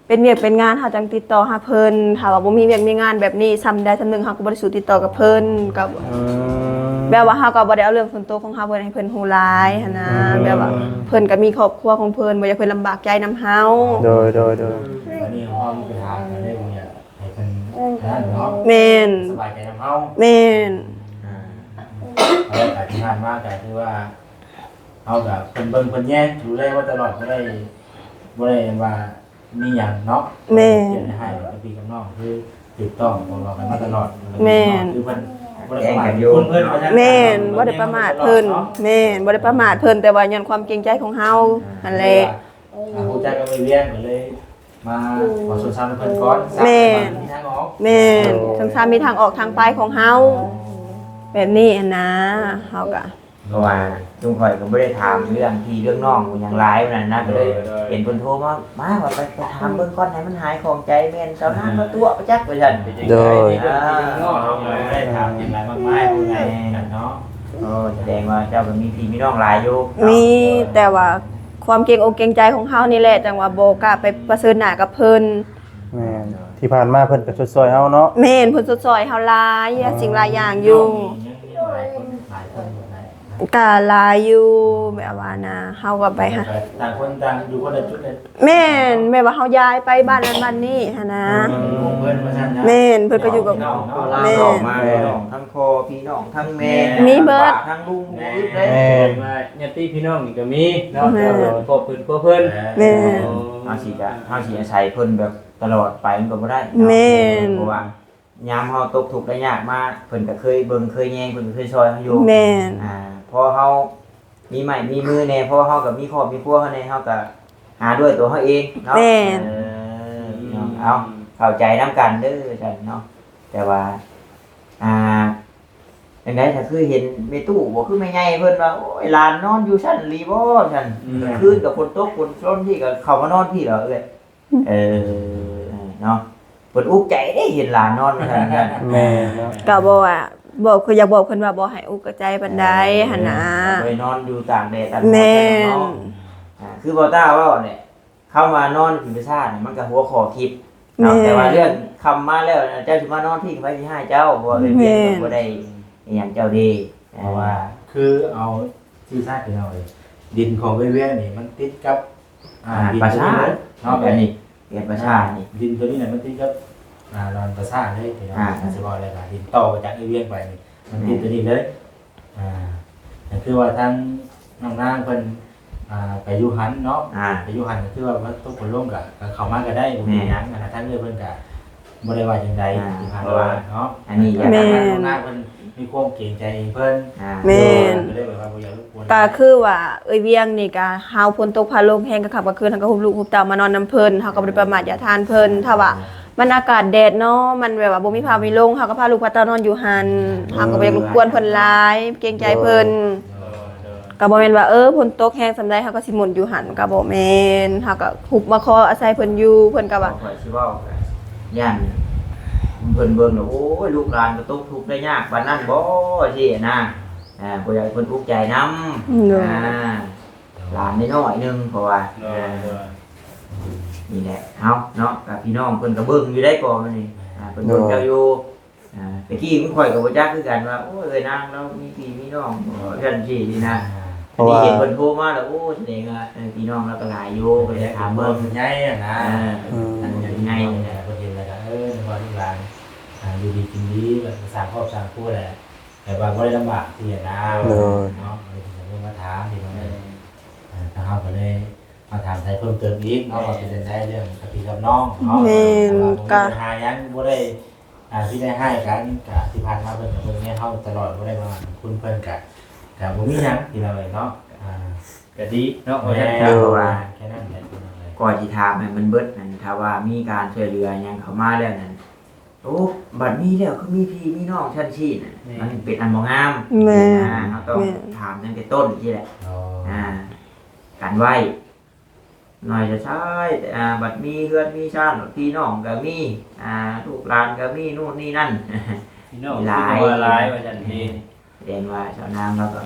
ເປັນວຽກເປັນງານເຮົາຈັ່ງຕິດຕໍ່ຫາເພິ່ນ. ຖ້າວ່າບໍ່ມີວຽກມີງານແບບນີ້ ຊ່ຳໃດຊ່ຳໜຶ່ງ ເຮົາກໍບໍ່ໄດ້ສູ້ຕິດຕໍ່ກັບເພິ່ນ. ກໍ ອືມ ແບບວ່າເຮົາກໍບໍ່ໄດ້ເອົາເລື່ອງສ່ວນຕົວຂອງເຮົາເພິ່ນໃຫ້ເພິ່ນຮູ້ຫຼາຍຫັ້ນນະ. ອືມ ແບບວ່າເພິ່ນກໍມີຄອບຄົວຂອງເພິ່ນ ບໍ່ຢາກໃຫ້ເພິ່ນລຳບາກໃຈນຳເຮົາ. ໂດຍ ໂດຍ ໂດຍ. ອັນນີ້ເຮົາມີບັນຫາກັນໄດ້ບໍ່ ຢາກໃຫ້ເພິ່ນນັ້ນເນາະ. ແມ່ນ ສະບາຍໃຈນຳເຮົາ. ແມ່ນ ອ່າ ແລ້ວກໍທີ່ຜ່ານມາກໍຄືວ່າ ເຮົາກໍເພິ່ນເບິ່ງເພິ່ນແຍງ ດູແລມາຕະຫຼອດ ບໍ່ໄດ້ ບໍ່ໄດ້ວ່າມີຫຍັງເນາະ. ແມ່ນ ເຮັດໃຫ້ກັບພີ່ກັບນ້ອງຄືຖືກຕ້ອງ ເພາະວ່າກັນມາຕະຫຼອດ. ແມ່ນ ຄືເພິ່ນບໍ່ໄດ້ປະໝາດຄຸນເພິ່ນວ່າຊັ້ນ. ແມ່ນ ບໍ່ໄດ້ປະໝາດເພິ່ນ. ແມ່ນ ບໍ່ໄດ້ປະໝາດເພິ່ນ ແຕ່ວ່າຍ້ອນຄວາມເກງໃຈຂອງເຮົາຫັ້ນແຫຼະ. ອ່າ ຮູ້ຈັກກັບໄອ້ວຽງກໍເລີຍມາຂໍຊົນຊານເພິ່ນກ່ອນ. ແມ່ນ ມີທາງອອກ. ແມ່ນ ຊົນຊານມີທາງອອກທາງໄປຂອງເຮົາ ແບບນີ້ຫັ້ນນະ. ເຮົາກໍ ເພາະວ່າຊຸມຂ້ອຍກໍບໍ່ໄດ້ຖາມເລື່ອງພີ່ເລື່ອງນ້ອງຫຍັງຫຼາຍປານນັ້ນນະ ກໍເລີຍ ໂດຍ ເຫັນເພິ່ນໂທມາ ມາວ່າໄປ ໄປຖາມເບິ່ງກ່ອນ ໃຫ້ມັນຫາຍຂ້ອງໃຈ ແມ່ນຊາວນາງ ອືມ ມາຕົວະປະຈັກ ວ່າຊັ້ນ. ໂດຍ ໂດຍ ເອີ ເນາະ ເຮົາກໍໄດ້ຖາມເປັນລາຍມາກມາຍ ເພິ່ນໄດ້ກັນເນາະ. ໂອ້ ສະແດງວ່າເຈົ້າກໍມີພີ່ມີນ້ອງຫຼາຍຢູ່ເນາະ. ມີ ແຕ່ວ່າຄວາມເກງອົກເກງໃຈຂອງເຮົານີ້ແຫຼະ ຈັ່ງວ່າບໍ່ກ້າໄປປະເຊີນໜ້າກັບເພິ່ນ. ແມ່ນ ທີ່ຜ່ານມາເພິ່ນກໍຊົດຊ່ອຍເຮົາເນາະ. ແມ່ນ ເພິ່ນຊົດຊ່ອຍເຮົາຫຼາຍ ອືມ ສິ່ງຫຼາຍຢ່າງຢູ່. ຍັງມີຫຼາຍຄົນ ຫຼາຍຄົນຢູ່ໃນ ກະຫຼາຍຢູ່ ແບບວ່ານະ ເຮົາກໍໄປຫາ ຕ່າງຄົນຕ່າງຢູ່ຄົນລະຈຸດເລີຍ. ແມ່ນ ແບບວ່າເຮົາຍ້າຍໄປບ້ານນັ້ນບ້ານນີ້ຫັ້ນນະ. ອືມ ຂອງເພິ່ນວ່າຊັ້ນນະ. ແມ່ນ ເພິ່ນກໍຢູ່ກັບ ພີ່ນ້ອງເນາະ ແມ່ນ ພີ່ນ້ອງ ທັງພໍ່ ພີ່ນ້ອງ ທັງແມ່ ມີເບິດ ປ້າ ທັງລຸງ ແມ່ນ ເບິດເລີຍ. ແມ່ນ ວ່າຍາດຕິພີ່ນ້ອງນີ້ກໍມີເນາະ. ແມ່ນ ແຕ່ວ່າເປັນຄອບເພິ່ນຄົວເພິ່ນ. ແມ່ນ ໂອ້ ເຮົາຊິກະ ເຮົາຊິອາໄສເພິ່ນແບບຕະຫຼອດໄປມັນກໍບໍ່ໄດ້ເນາະ. ແມ່ນ ເພາະວ່າ ຍາມເຮົາຕົກທຸກໄດ້ຍາກມາ ເພິ່ນກໍເຄີຍເບິ່ງເຄີຍແຍງ ເພິ່ນກໍເຄີຍຊ່ອຍເຮົາຢູ່. ແມ່ນ ອ່າ ພໍເຮົາມີໄມ້ມີມືແດ່ ພໍເຮົາກໍມີຄອບມີຄົວເຮົາແດ່ ເຮົາກໍຫາດ້ວຍຕົວເຮົາເອງເນາະ. ແມ່ນ ເອີ ເອົາ ເຂົ້າໃຈນຳກັນເດີຊັ້ນເນາະ. ແຕ່ວ່າ ອ່າ ຈັ່ງໃດ ຖ້າຄືເຫັນແມ່ຕູ້ບໍ່ ຄືແມ່ໃຫຍ່ເພິ່ນວ່າ ໂອ້ຍ ຫຼານນອນຢູ່ຊັ້ນອີ່ຫຼີບໍ່ຊັ້ນ. ອືມ ກາງຄືນກໍຝົນຕົກຝົນຊົນ ທີ່ກໍເຂົ້າມານອນພີ້ແລ້ວເອື້ອຍ. ເອີ ເນາະ ເພິ່ນອຸກໃຈເດ້ ເຫັນຫຼານນອນວ່າຊັ້ນ. ແມ່ນເນາະ ກໍບອກວ່າ ບອກ ຄືຢາກບອກເພິ່ນວ່າບໍ່ໃຫ້ອຸກໃຈປານໃດ ເອີ ຫັ້ນນະ ໄປນອນຢູ່ຕາກແດດຕາກ ແມ່ນ ເນາະ. ອ່າ ຄືບໍ່ຕ້າເວົ້າແຫຼະ ຄຳວ່ານອນກິນປາສາດນີ້ ມັນກໍຫົວຂໍ້ຄລິບເນາະ. ແມ່ນ ແຕ່ວ່າເລື່ອງຄ່ຳມາແລ້ວ ເຈົ້າຊິມານອນພີ້ ໃຜຊິຮ້າຍເຈົ້າ ເພາະວ່າເອື້ອຍວຽງ ແມ່ນ ກໍບໍ່ໄດ້ອີ່ຫຍັງເຈົ້າເດ້. ເພາະວ່າ ອ່າ ຄືເອົາ ຊື່ຊາດ ພີ່ນ້ອງເອີຍ ດິນຂອງເອື້ອຍວຽງນີ້ ມັນຕິດກັບ ອ່າ ອ່າ ດິນ ປາສາດ ຕົວນີ້ເລີຍເນາະ. ອັນນີ້ເຂດປາສາດນີ້ ອ່າ ດິນຕົວນີ້ນະ ມັນຕິດກັບ ອ່າ ດອນປາສາດເລີຍພີ່ນ້ອງ. ອ່າ ຄັນຊິເວົ້າແລ້ວກໍດິນຕໍ່ມາຈາກເອື້ອຍວຽງໄປນີ້ ມັນຕິດ ແມ່ນ ຕົວນີ້ເລີຍ. ອ່າ ກໍຄືວ່າທາງນ້ອງນາງເພິ່ນ ອ່າ ໄປຢູ່ຫັ້ນເນາະ. ອ່າ ໄປຢູ່ຫັ້ນກໍຄືວ່າມັນຕົກລົງກໍ ກໍເຂົ້າມາກໍໄດ້ ບໍ່ເປັນຫຍັງ. ແມ່ນ ອັນນັ້ນທາງເອື້ອຍເພິ່ນກໍ ບໍ່ໄດ້ວ່າຈັ່ງໃດ ອ່າ ທີ່ຜ່ານມາເນາະ. ອັນນີ້ຢາກ ແມ່ນ ນ້ອງນາງເພິ່ນມີຄວາມເກງໃຈເອງເພິ່ນ. ອ່າ ແມ່ນ ກໍເລີຍແບບວ່າບໍ່ຢາກລົບກວນ. ກໍຄືວ່າເອື້ອຍວຽງນີ້ກໍ ເຮົາຝົນຕົກຟ້າລົງແຮງ ກາງຄ່ຳກາງຄືນ ເຮົາກໍຮຸບລູກຮຸບເຕົ້າມານອນນຳເພິ່ນ ເຮົາກໍບໍ່ໄດ້ປະໝາດຢາກທ່ານເພິ່ນ. ຖ້າວ່າມັນອາກາດແດດເນາະ ມັນແບບວ່າບໍ່ມີຟ້າມີລົງ ເຮົາກໍພາລູກພາເຕົ້ານອນຢູ່ຫັ້ນ. ເຮົາກໍບໍ່ຢາກລົບກວນເພິ່ນຫຼາຍ ເກງໃຈເພິ່ນ. ໂດຍ ກໍບໍ່ແມ່ນວ່າ ເອີ ຝົນຕົກແຮງສ່ຳໃດ ເຮົາກໍຊິໝຸ່ນຢູ່ຫັ້ນ ກໍບໍ່ແມ່ນ. ເຮົາກໍຮຸບມາຂໍອາໄສເພິ່ນຢູ່ ເພິ່ນກໍວ່າ ຂ້ອຍຊິເວົ້າກໍຢ້ານເພິ່ນເບິ່ງແລ້ວ ໂອ້ຍ ລູກຫຼານກໍຕົກທຸກໄດ້ຍາກປານນັ້ນບໍ່ ຊີ້ນະ. ອ່າ ບໍ່ຢາກໃຫ້ເພິ່ນອຸກໃຈນຳ. ໂດຍ ອ່າ ຫຼານນ້ອຍໆໜຶ່ງ ເພາະວ່າ ໂດຍ ອ່າ ໂດຍ ນີ້ແຫຼະ ເຮົາເນາະ ກັບພີ່ນ້ອງເພິ່ນກໍເບິ່ງຢູ່ໄດ໋ ກໍນີ້ ອ່າ ເພິ່ນເບິ່ງເຈົ້າຢູ່. ອ່າ ແຕ່ກີ້ຂ້ອຍກໍບໍ່ຈັກຄືກັນວ່າ ໂອ້ຍ ເອື້ອຍນາງລາວມີພີ່ມີນ້ອງບໍ່ ຊັ້ນຊີ້ນີ້ນະ. ອ່າ ເພາະວ່າ ອັນນີ້ເຫັນເພິ່ນໂທມາແລ້ວ ໂອ້ ສະແດງວ່າ ເອີ ພີ່ນ້ອງລາວກໍຫຼາຍຢູ່ ກໍຢາກຖາມເບິ່ງ ເພິ່ນໃຫຍ່ຫັ້ນນະ. ເອີ ອືມ ເພິ່ນໃຫຍ່ ເພິ່ນເຫັນແລ້ວກໍ ເອີ ນຶກວ່າລູກຫຼານ ອ່າ ຢູ່ດີກິນດີ ແບບສ້າງຄອບສ້າງຄົວແຫຼະ ແບບວ່າບໍ່ໄດ້ລຳບາກຊີ້ນະ. ໂດຍ ເນາະ ກໍເລີຍມາຖາມພີ່ນ້ອງເອີຍ. ອ່າ ທາງເຮົາກໍເລີຍມາຖາມໄຖ່ເພີ່ມເຕີມອີກເນາະ ວ່າເປັນຈັ່ງໃດເລື່ອງກັບພີ່ກັບນ້ອງເນາະ. ແມ່ນ ວ່າບໍ່ມີ ກະ ບັນຫາຫຍັງ ບໍ່ໄດ້ ອ່າ ທີ່ໄດ້ຮ້າຍກັນ ກະທີ່ຜ່ານມາເພິ່ນກໍເບິ່ງແຍງເຮົາຕະຫຼອດ ບໍ່ໄດ້ວ່າຄຸນເພິ່ນ ກະ ກະບໍ່ມີຫຍັງພີ່ນ້ອງເອີຍເນາະ. ອ່າ ກະດີເນາະ ແມ່ນ ວ່າຊັ້ນ ໂດຍ ເພາະວ່າແຄ່ນັ້ນແຫຼະພີ່ນ້ອງເອີຍ. ກໍຊິຖາມໃຫ້ມັນເບິດນັ້ນ ຖ້າວ່າມີການຊ່ວຍເຫຼືອຫຍັງເຂົ້າມາແລ້ວນັ້ນ ໂອ້ ບັດມີແລ້ວຄືມີພີ່ມີນ້ອງຊັ້ນຊີ້ນະ ແມ່ນ ມັນເປັນອັນບໍ່ງາມ. ແມ່ນ ອ່າ ເຮົາຕ້ອງ ແມ່ນ ຖາມຕັ້ງແຕ່ຕົ້ນຊີ້ແຫຼະ. ອໍ ອ່າ ກັນໄວ້ ໜ້ອຍຈະຊາຍ ອ່າ ບັດມີເຮືອນມີຊານ ພີ່ນ້ອງກໍມີ ອ່າ ລູກຫຼານກໍມີ ໂນ່ນນີ້ນັ້ນ ພີ່ນ້ອງ ຫຼາຍ ຄືວ່າຫຼາຍວ່າຊັ້ນເດ. ແສດງວ່າຊາວນາງລາວກໍ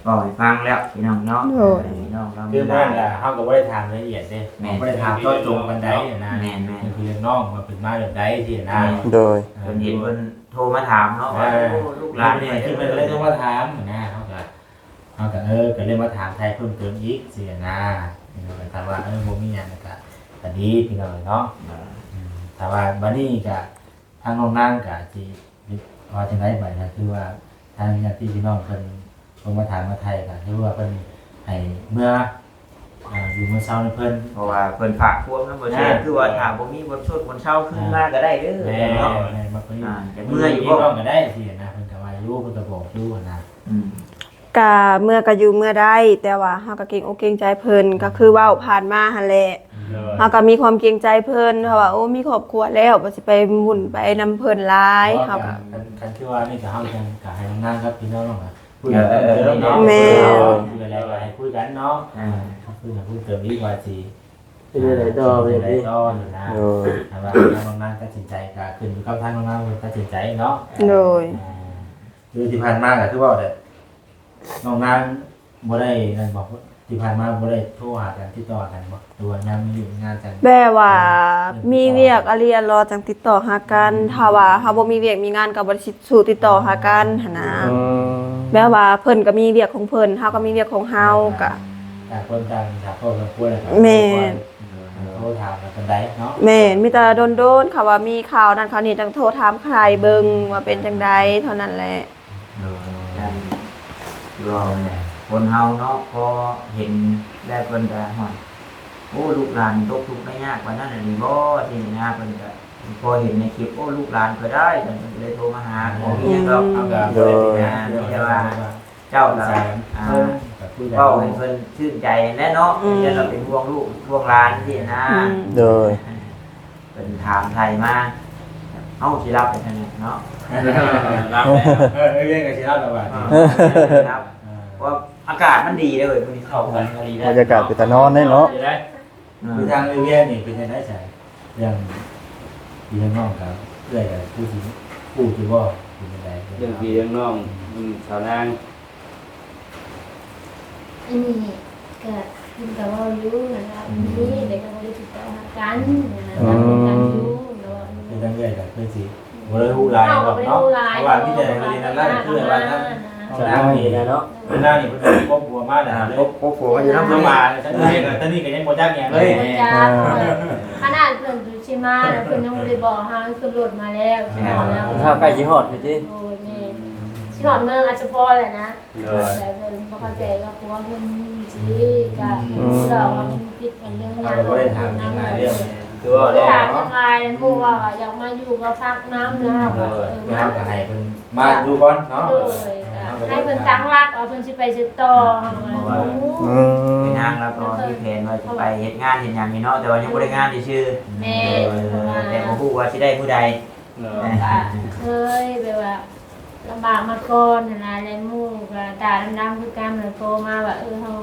ເວົ້າໃຫ້ຟັງແລ້ວ ພີ່ນ້ອງເນາະ. ໂດຍ ພີ່ນ້ອງລາວ ຄືເມື່ອນັ້ນລະ ເຮົາກໍບໍ່ໄດ້ຖາມລະອຽດເດ້ ແມ່ນ ບໍ່ໄດ້ຖາມເຈາະຈົງປານໃດນະ. ແມ່ນໆ ຄືເລື່ອງນ້ອງວ່າເພິ່ນມາແບບໃດຊີ້ນະ. ໂດຍ ເພິ່ນເຫັນເພິ່ນໂທມາຖາມເນາະ ວ່າ ເອີ ໂອ້ ລູກຫຼານນີ້ ເພິ່ນກໍເລີຍໂທມາຖາມນະ ເຮົາກໍ ເຮົາກໍ ເອີ ກໍເລີຍມາຖາມໄຖ່ເພີ່ມເຕີມອີກຊີ້ນະ. ຖ້າວ່າ ເອີ ບໍ່ມີຫຍັງກໍ ກໍດີ ພີ່ນ້ອງເນາະ. ອືມ ຖ້າວ່າບັດນີ້ກໍ ທາງນ້ອງນາງກໍຊິວ່າຈັ່ງໃດບັດນີ້ ຄືວ່າທາງຍາດຕິພີ່ນ້ອງເພິ່ນໂທມາຖາມມາໄຖ່ ກໍຄືວ່າເພິ່ນໃຫ້ເມືອ ອ່າ ຢູ່ເມືອເຊົານຳເພິ່ນ ເພາະວ່າເພິ່ນຝາກຄວາມນຳບໍ່ແຊ ອ່າ ຄືວ່າຖ້າບໍ່ມີບ່ອນຊົດບ່ອນເຊົາຄືນມາກໍໄດ້ເດີ ແມ່ນ ເນາະ. ແມ່ນ ອ່າ ຈະເມືອຢູ່ບໍ່ ພີ່ນ້ອງກໍໄດ້ຊີ້ນະ ເພິ່ນກໍວ່າຢູ່ ເພິ່ນກໍບອກຢູ່ນະ. ອືມ ກະເມືອກະຢູ່ເມືອໄດ້ ແຕ່ວ່າເຮົາກະເກງອົກເກງໃຈເພິ່ນ ກະຄືເວົ້າຜ່ານມາຫັ້ນແຫຼະ. ໂດຍ ເຮົາກະມີຄວາມເກງໃຈເພິ່ນ ເພາະວ່າ ໂອ້ ມີຄອບຄົວແລ້ວ ບໍ່ຊິໄປວຸ້ນໄປນຳເພິ່ນຫຼາຍ ເຮົາກະ ຄັນ ຄັນຄືວ່ານີ້ກະ ເຮົາກະໃຫ້ນ້ອງນາງກັບພີ່ນ້ອງ ຄຸຍກັນເພີ່ມເຕີມເນາະ. ເອີ ເອີ ເອີ ເອີ ໃຫ້ຄຸຍກັນເນາະ. ອ່າ ຄຸຍກັນເພີ່ມເຕີມອີກວ່າຊິເປັນຈັ່ງໃດຕໍ່ ເປັນຈັ່ງໃດຕໍ່ນະ. ໂດຍ ຖ້າວ່ານ້ອງນາງຕັດສິນໃຈກະຂຶ້ນຢູ່ກັບທາງນ້ອງນາງເພິ່ນຕັດສິນໃຈເນາະ. ໂດຍ ອ່າ ຄືທີ່ຜ່ານມາກໍຄືເວົ້າແຫຼະ ນ້ອງນາງບໍ່ໄດ້ນັ້ນບໍ? ທີ່ຜ່ານມາບໍ່ໄດ້ໂທຫາກັນ ຕິດຕໍ່ຫາກັນບໍ? ຫຼືວ່າຍາມມີວຽກມີງານຈັ່ງ ແບບວ່າ ເອີ ມີວຽກອະລີອະລໍຈັ່ງຕິດຕໍ່ຫາກັນ. ອືມ ຖ້າວ່າເຮົາບໍ່ມີວຽກມີງານກໍບໍ່ໄດ້ຊິ ສູ້ຕິດຕໍ່ຫາກັນຫັ້ນນະ. ອືມ ແບບວ່າເພິ່ນກໍມີວຽກຂອງເພິ່ນ ເຮົາກໍມີວຽກຂອງເຮົາ ກໍຕ່າງຄົນຕ່າງ ຕ່າງຄອບຕ່າງຄົວແລ້ວກໍ ແມ່ນ ໂທຖາມກັນໄດ້ເນາະ. ແມ່ນ ມີແຕ່ດົນໆ ຄັນວ່າມີຂ່າວນັ້ນຂ່າວນີ້ ຈັ່ງໂທຖາມໄຖ່ເບິ່ງວ່າເປັນຈັ່ງໃດ ເທົ່ານັ້ນແຫຼະ. ໂດຍ ນັ້ນ ຄືເວົ້າແຫຼະ ຄົນເຮົາເນາະ ພໍເຫັນແລ້ວເພິ່ນກະ ໂອ້ຍ ໂອ້ ລູກຫຼານຕົກທຸກໄດ້ຍາກປານນັ້ນອີ່ຫຼີບໍ ຊີ້ນະ. ເພິ່ນກະພໍເຫັນໃນຄລິບ ໂອ້ ລູກຫຼານຂ້ອຍໄດ້ ເພິ່ນກໍເລີຍໂທມາຫາ. ບໍ່ມີຫຍັງດອກ ເຮົາກະ ໂດຍ ບໍ່ໄດ້ເປັນຫຍັງ ມີແຕ່ວ່າເຈົ້າກະ ອ່າ ເວົ້າໃຫ້ເພິ່ນຊື່ນໃຈຫັ້ນແຫຼະເນາະ. ອືມ ແຕ່ເຮົາເປັນຫ່ວງລູກຫ່ວງຫຼານຊີ້ນະ. ອືມ ໂດຍ ເພິ່ນຖາມໄຖ່ມາ ເຮົາຊິລັບໄປທາງນັ້ນເນາະ. ລັບແລ້ວ ເອີ ເອີ ເອີ ກໍຊິລັບແລ້ວວ່າ ເອີ ເພາະວ່າອາກາດມັນດີເດ້ເວີຍ ມື້ນີ້ເຂົ້າກັນພໍດີເດ້ ບັນຍາກາດເປັນຕານອນເດ້ເນາະ. ຄືທາງເອື້ອຍວຽງນີ້ເປັນຈັ່ງໃດຊະ ເລື່ອງພີ່ເລື່ອງນ້ອງກັບເອື້ອຍກໍຄືຊິຮູ້ຢູ່ບໍ່ ເປັນຈັ່ງໃດ ເລື່ອງພີ່ເລື່ອງນ້ອງ ອືມ ສາວນາງ? ອັນນີ້ກະເພິ່ນກະເວົ້າຢູ່ຫັ້ນລະ ອືມ ມີແຕ່ກະບໍ່ໄດ້ຕິດຕໍ່ຫາກັນນະ. ອືມ ກັນຢູ່ແລ້ວ ຄືທາງເອື້ອຍກະຄືຊິບໍ່ໄດ້ຮູ້ຫຼາຍດອກເນາະ ເພາະວ່າມີແຕ່ເພິ່ນນັ້ນລະ ຄືວ່າທາງນ້ອງນາງນີ້ເນາະ ນ້ອງນາງນີ້ເພິ່ນຄົບຜົວມາແລ້ວ ອ່າ ຄົບ ຄົບຜົວມາຢູ່ນຳເພິ່ນມາ ທາງເອື້ອຍກະ ທາງນີ້ກະຍັງບໍ່ຈັກຫຍັງເລີຍ ບໍ່ຈັກ ອ່າ ຂະໜາດເພິ່ນຊິມາ ເພິ່ນຍັງບໍ່ໄດ້ບອກເຮົາ ຂຶ້ນລົດມາແລ້ວ ຊິມາແລ້ວ ເຮົາໃກ້ຊິຮອດແລ້ວຕິ ໂອ້ຍ ແມ່ນ ຊິຮອດເມືອງອັດສະພອນແລ້ວນະ. ໂດຍ ແຕ່ເພິ່ນບໍ່ເຂົ້າໃຈກັບຜົວເພິ່ນຊີ້ ກະ ອືມ ບໍ່ໄດ້ວ່າມັນຜິດກັນເລື່ອງຫຍັງ ເຮົາກໍບໍ່ໄດ້ຖາມຫຍັງຫຼາຍເລື່ອງ ຄືວ່າ ບໍ່ໄດ້ຖາມຫຍັງຫຼາຍ ໝູ່ວ່າຢາກມາຢູ່ກໍພັກນຳ ແລ້ວເຮົາກໍ ໂດຍ ເອີ ແລ້ວເຮົາກໍໃຫ້ເພິ່ນມາຢູ່ກ່ອນເນາະ ໂດຍ ກໍໃຫ້ເພິ່ນຕັ້ງຫຼັກວ່າເພິ່ນຊິໄປເຮັດຕໍ່ ເຮົາກໍ ອືມ ແມ່ນນາງລາວກໍມີແຜນວ່າຊິໄປເຮັດງານເຮັດຫຍັງນີ້ເນາະ ແຕ່ວ່າຍັງບໍ່ໄດ້ງານຊື່ໆ ແມ່ນ ໂດຍ ເພາະວ່າ ແຕ່ບໍ່ຮູ້ວ່າຊິໄດ້ມື້ໃດ ໂດຍ ກໍເຄີຍແບບວ່າ ລຳບາກມາກ່ອນຫັ້ນນະ ແລະໝູ່ກໍຕາດຳໆຄືກັນ ໂທມາວ່າ ເອີ ເຮົາ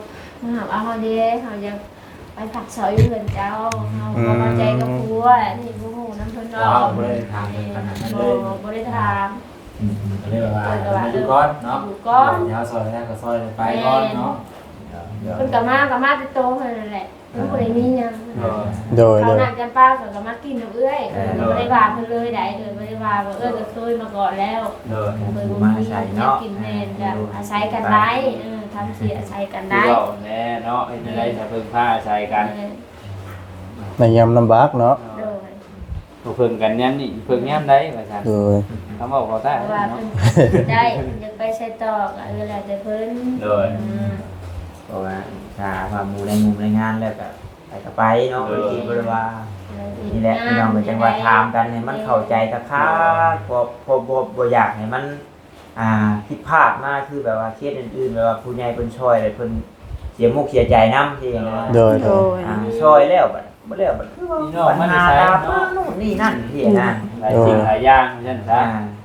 ມາຮັບເອົາເຮົາເດ້ ເຮົາຢາກໄປພັກເຊົາຢູ່ເຮືອນເຈົ້າ ເຮົາ ອືມ ບໍ່ເຂົ້າໃຈກັບຜົວ ອັນນີ້ບໍ່ຮູ້ນຳເພິ່ນດອກ ເຮົາບໍ່ໄດ້ຖາມເພິ່ນຂະໜາດນັ້ນເລີຍ ບໍ່ ບໍ່ໄດ້ຖາມ ອືມ ກໍເລີຍວ່າ ເພິ່ນກໍວ່າ ຢູ່ກ່ອນເນາະ ຢູ່ກ່ອນ ເຮົາຊ່ອຍໄດ້ກໍຊ່ອຍໄປກ່ອນເນາະ ແມ່ນ ເພິ່ນກໍມາ ກໍມາແຕ່ໂຕເພິ່ນນັ້ນແຫຼະ ມັນບໍ່ໄດ້ມີຫຍັງ ໂດຍ ໂດຍ ເຂົານັດກັນປາເຂົາກໍມາກິນນຳເອື້ອຍ ເອີ ບໍ່ໄດ້ວ່າເພິ່ນເລີຍໃດ ເອີ ບໍ່ໄດ້ວ່າວ່າ ເອີ ກໍເຄີຍມາກ່ອນແລ້ວ ໂດຍ ເພິ່ນບໍ່ມີຫຍັງກິນ ແມ່ນ ກໍອາໄສກັນໄດ້ ເອີ ທຳທີ່ອາໄສກັນໄດ້ ຄືເວົ້າແຫຼະເນາະ ເຮັດແນວໃດກໍເພິ່ງພາອາໄສກັນ ແມ່ນ ໃນຍາມລຳບາກເນາະ ໂດຍ ເພິ່ງກັນຍາມນີ້ ເພິ່ງຍາມໃດວ່າຊັ້ນ ໂດຍ ຄຳເວົ້າເຂົາຕາຍ ເພາະວ່າ ເນາະ ເພິ່ນໄດ້ ເພິ່ນຢາກໄປໃສຕໍ່ກໍ ເອີ ແລ້ວແຕ່ເພິ່ນ ໂດຍ ອືມ ເພາະວ່າຖ້າວ່າໝູ່ໄດ້ງານໄດ້ງານແລ້ວກໍໄປກໍໄປເນາະ ໂດຍ ບໍ່ໄດ້ວ່າ ນີ້ແຫຼະ ພີ່ນ້ອງກໍຈັ່ງວ່າຖາມກັນໃຫ້ມັນເຂົ້າໃຈຄັກໆ ເພາະ ເພາະບໍ່ ບໍ່ຢາກໃຫ້ມັນ ອ່າ ຜິດພາດມາ ຄືແບບວ່າເຄສອື່ນໆ ແບບວ່າຜູ້ໃຫຍ່ເພິ່ນຊ່ອຍແລ້ວເພິ່ນເສຍມຸກເສຍໃຈນຳ ຊີ້ນະ ໂດຍ ໂດຍ ອ່າ ຊ່ອຍແລ້ວບັດ ບໍ່ແລ້ວ ມັນຄືວ່າ ພີ່ນ້ອງ ບັນຫາ ມາແຕ່ໃສເນາະ ດາບມາໂນ່ນນີ້ນັ້ນ ເອີ ເນາະ ຫຼາຍສິ່ງຫຼາຍຢ່າງວ່າຊັ້ນຊະ ອ່າ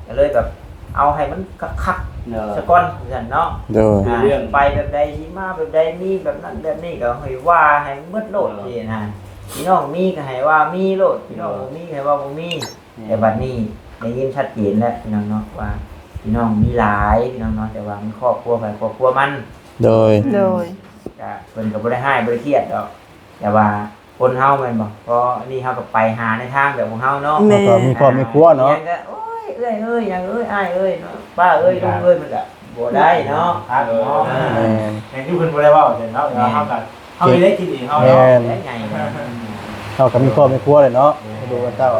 ກໍເລີຍແບບເອົາໃຫ້ມັນຄັກໆ ເນາະ ຊະກ່ອນວ່າຊັ້ນເນາະ ໂດຍ ອ່າ ເລື່ອງ ຊິໄປແບບໃດ ຊິມາແບບໃດ ມີແບບນັ້ນແບບນີ້ ກໍໃຫ້ວ່າໃຫ້ໝົດໂລດ ເນາະ ຊີ້ນະ ພີ່ນ້ອງມີກໍໃຫ້ວ່າມີໂລດ ພີ່ນ້ອງ ເນາະ ບໍ່ມີກໍໃຫ້ວ່າບໍ່ມີ ແມ່ນ ແຕ່ບັດນີ້ໄດ້ຍິນຊັດເຈນແລ້ວ ພີ່ນ້ອງເນາະ ວ່າພີ່ນ້ອງມີຫຼາຍ ພີ່ນ້ອງເນາະ ແຕ່ວ່າມັນຄອບຄົວໃຜຄອບຄົວມັນ ໂດຍ ໂດຍ ກະເພິ່ນກໍບໍ່ໄດ້ຮ້າຍບໍ່ໄດ້ຄຽດດອກ ແຕ່ວ່າຄົນເຮົາແມ່ນບໍ່ ພໍອັນນີ້ເຮົາກໍໄປຫາໃນທາງແບບຂອງເຮົາເນາະ ແມ່ນ ເຮົາກໍມີຄອບມີຄົວເນາະ ຫຍັງກໍ ໂອ້ຍ ເອື້ອຍເອີຍ ຫຍັງເອີຍ ອ້າຍເອີຍເນາະ ປ້າເອີຍ ລຸງເອີຍ ມັນກໍບໍ່ໄດ້ເນາະ ຄັກເນາະ ເອີ ແມ່ນ ແມ່ນຄືເພິ່ນບໍ່ໄດ້ເວົ້າຊັ້ນເນາະ ແຕ່ວ່າເຮົາກໍ ເຮົາໄດ້ກິນເອງເຮົາເນາະ ແມ່ນ ໄດ້ໃຫຍ່ແລ້ວ ເຮົາກໍມີຄອບມີຄົວແລ້ວເນາະ ລູກເຕົ້າ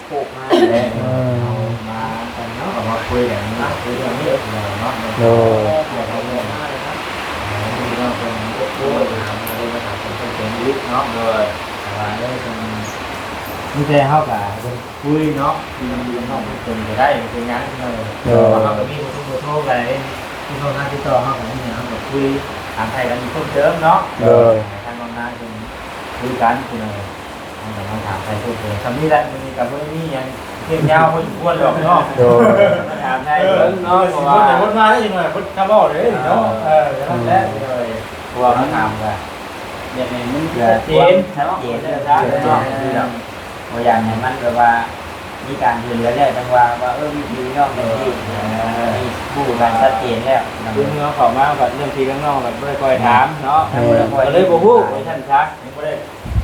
ໂຄກມາແລ້ວ ເອີ ມາກັນເນາະ ມາຄຸຍກັນເນາະ ຄຸຍເລື່ອງນີ້ເນາະ ໂດຍ ເຮົາເລື່ອງມາເລີຍເນາະ ເຮົາເລື່ອງເປັນໂຄກ ເຮົາເລີຍມາຖາມເພິ່ນເປັນອີກເນາະ ໂດຍ ແຕ່ວ່າເອີ ເພິ່ນ ມີແຕ່ເຮົາກໍໃຫ້ເພິ່ນຄຸຍເນາະ ຄຸຍກັບພີ່ກັບນ້ອງເພິ່ນເປັນກໍໄດ້ ບໍ່ເປັນຫຍັງເນາະ ໂດຍ ເພາະວ່າເຮົາກໍມີເບີໂທ ເບີໂທກັນ ມີຊ່ອງທາງຕິດຕໍ່ ເຮົາກໍມີຫຍັງເຮົາກໍຄຸຍ ຖາມໄຖ່ກັນອີກເພີ່ມເຕີມເນາະ ໂດຍ ໃຫ້ທາງນ້ອງນາງເພິ່ນຄຸຍກັນ ພີ່ນ້ອງ ເຮົາກໍມາຖາມໄຖ່ເພີ່ມເຕີມ ສ່ຳນີ້ແຫຼະ ມື້ນີ້ກໍບໍ່ໄດ້ມີຫຍັງ ຮຽກຍາວພໍສົມຄວນດອກເນາະ ໂດຍ ມາຖາມໄຖ່ເບິ່ງເນາະ ເພາະວ່າ ຊິວົນໄປວົນມາໄດ້ຈັກໜ້ອຍ ເພິ່ນກໍເວົ້າເດ້ເນາະ ເອີ ເອີ ນັ້ນແຫຼະ ໂດຍ ເພາະວ່າມາຖາມກໍ ຢາກໃຫ້ມັນຊັດເຈນ ຊັດເຈນ ເອີ ເນາະ ຄືແບບ ບໍ່ຢາກໃຫ້ມັນແບບວ່າ ມີການຊ່ວຍເຫຼືອແລ້ວ ຈັ່ງວ່າ ວ່າ ເອີ ມີພີ່ມີນ້ອງແບບນີ້ ເອີ ມີຮູ້ກັນຊັດເຈນແລ້ວ ຄືເຮົາເຂົ້າມາກໍເລື່ອງພີ່ເລື່ອງນ້ອງກໍບໍ່ໄດ້ຄ່ອຍຖາມເນາະ ແມ່ນ ກໍເລີຍບໍ່ຮູ້ວ່າຊັ້ນຊະ ຍັງບໍ່ໄດ້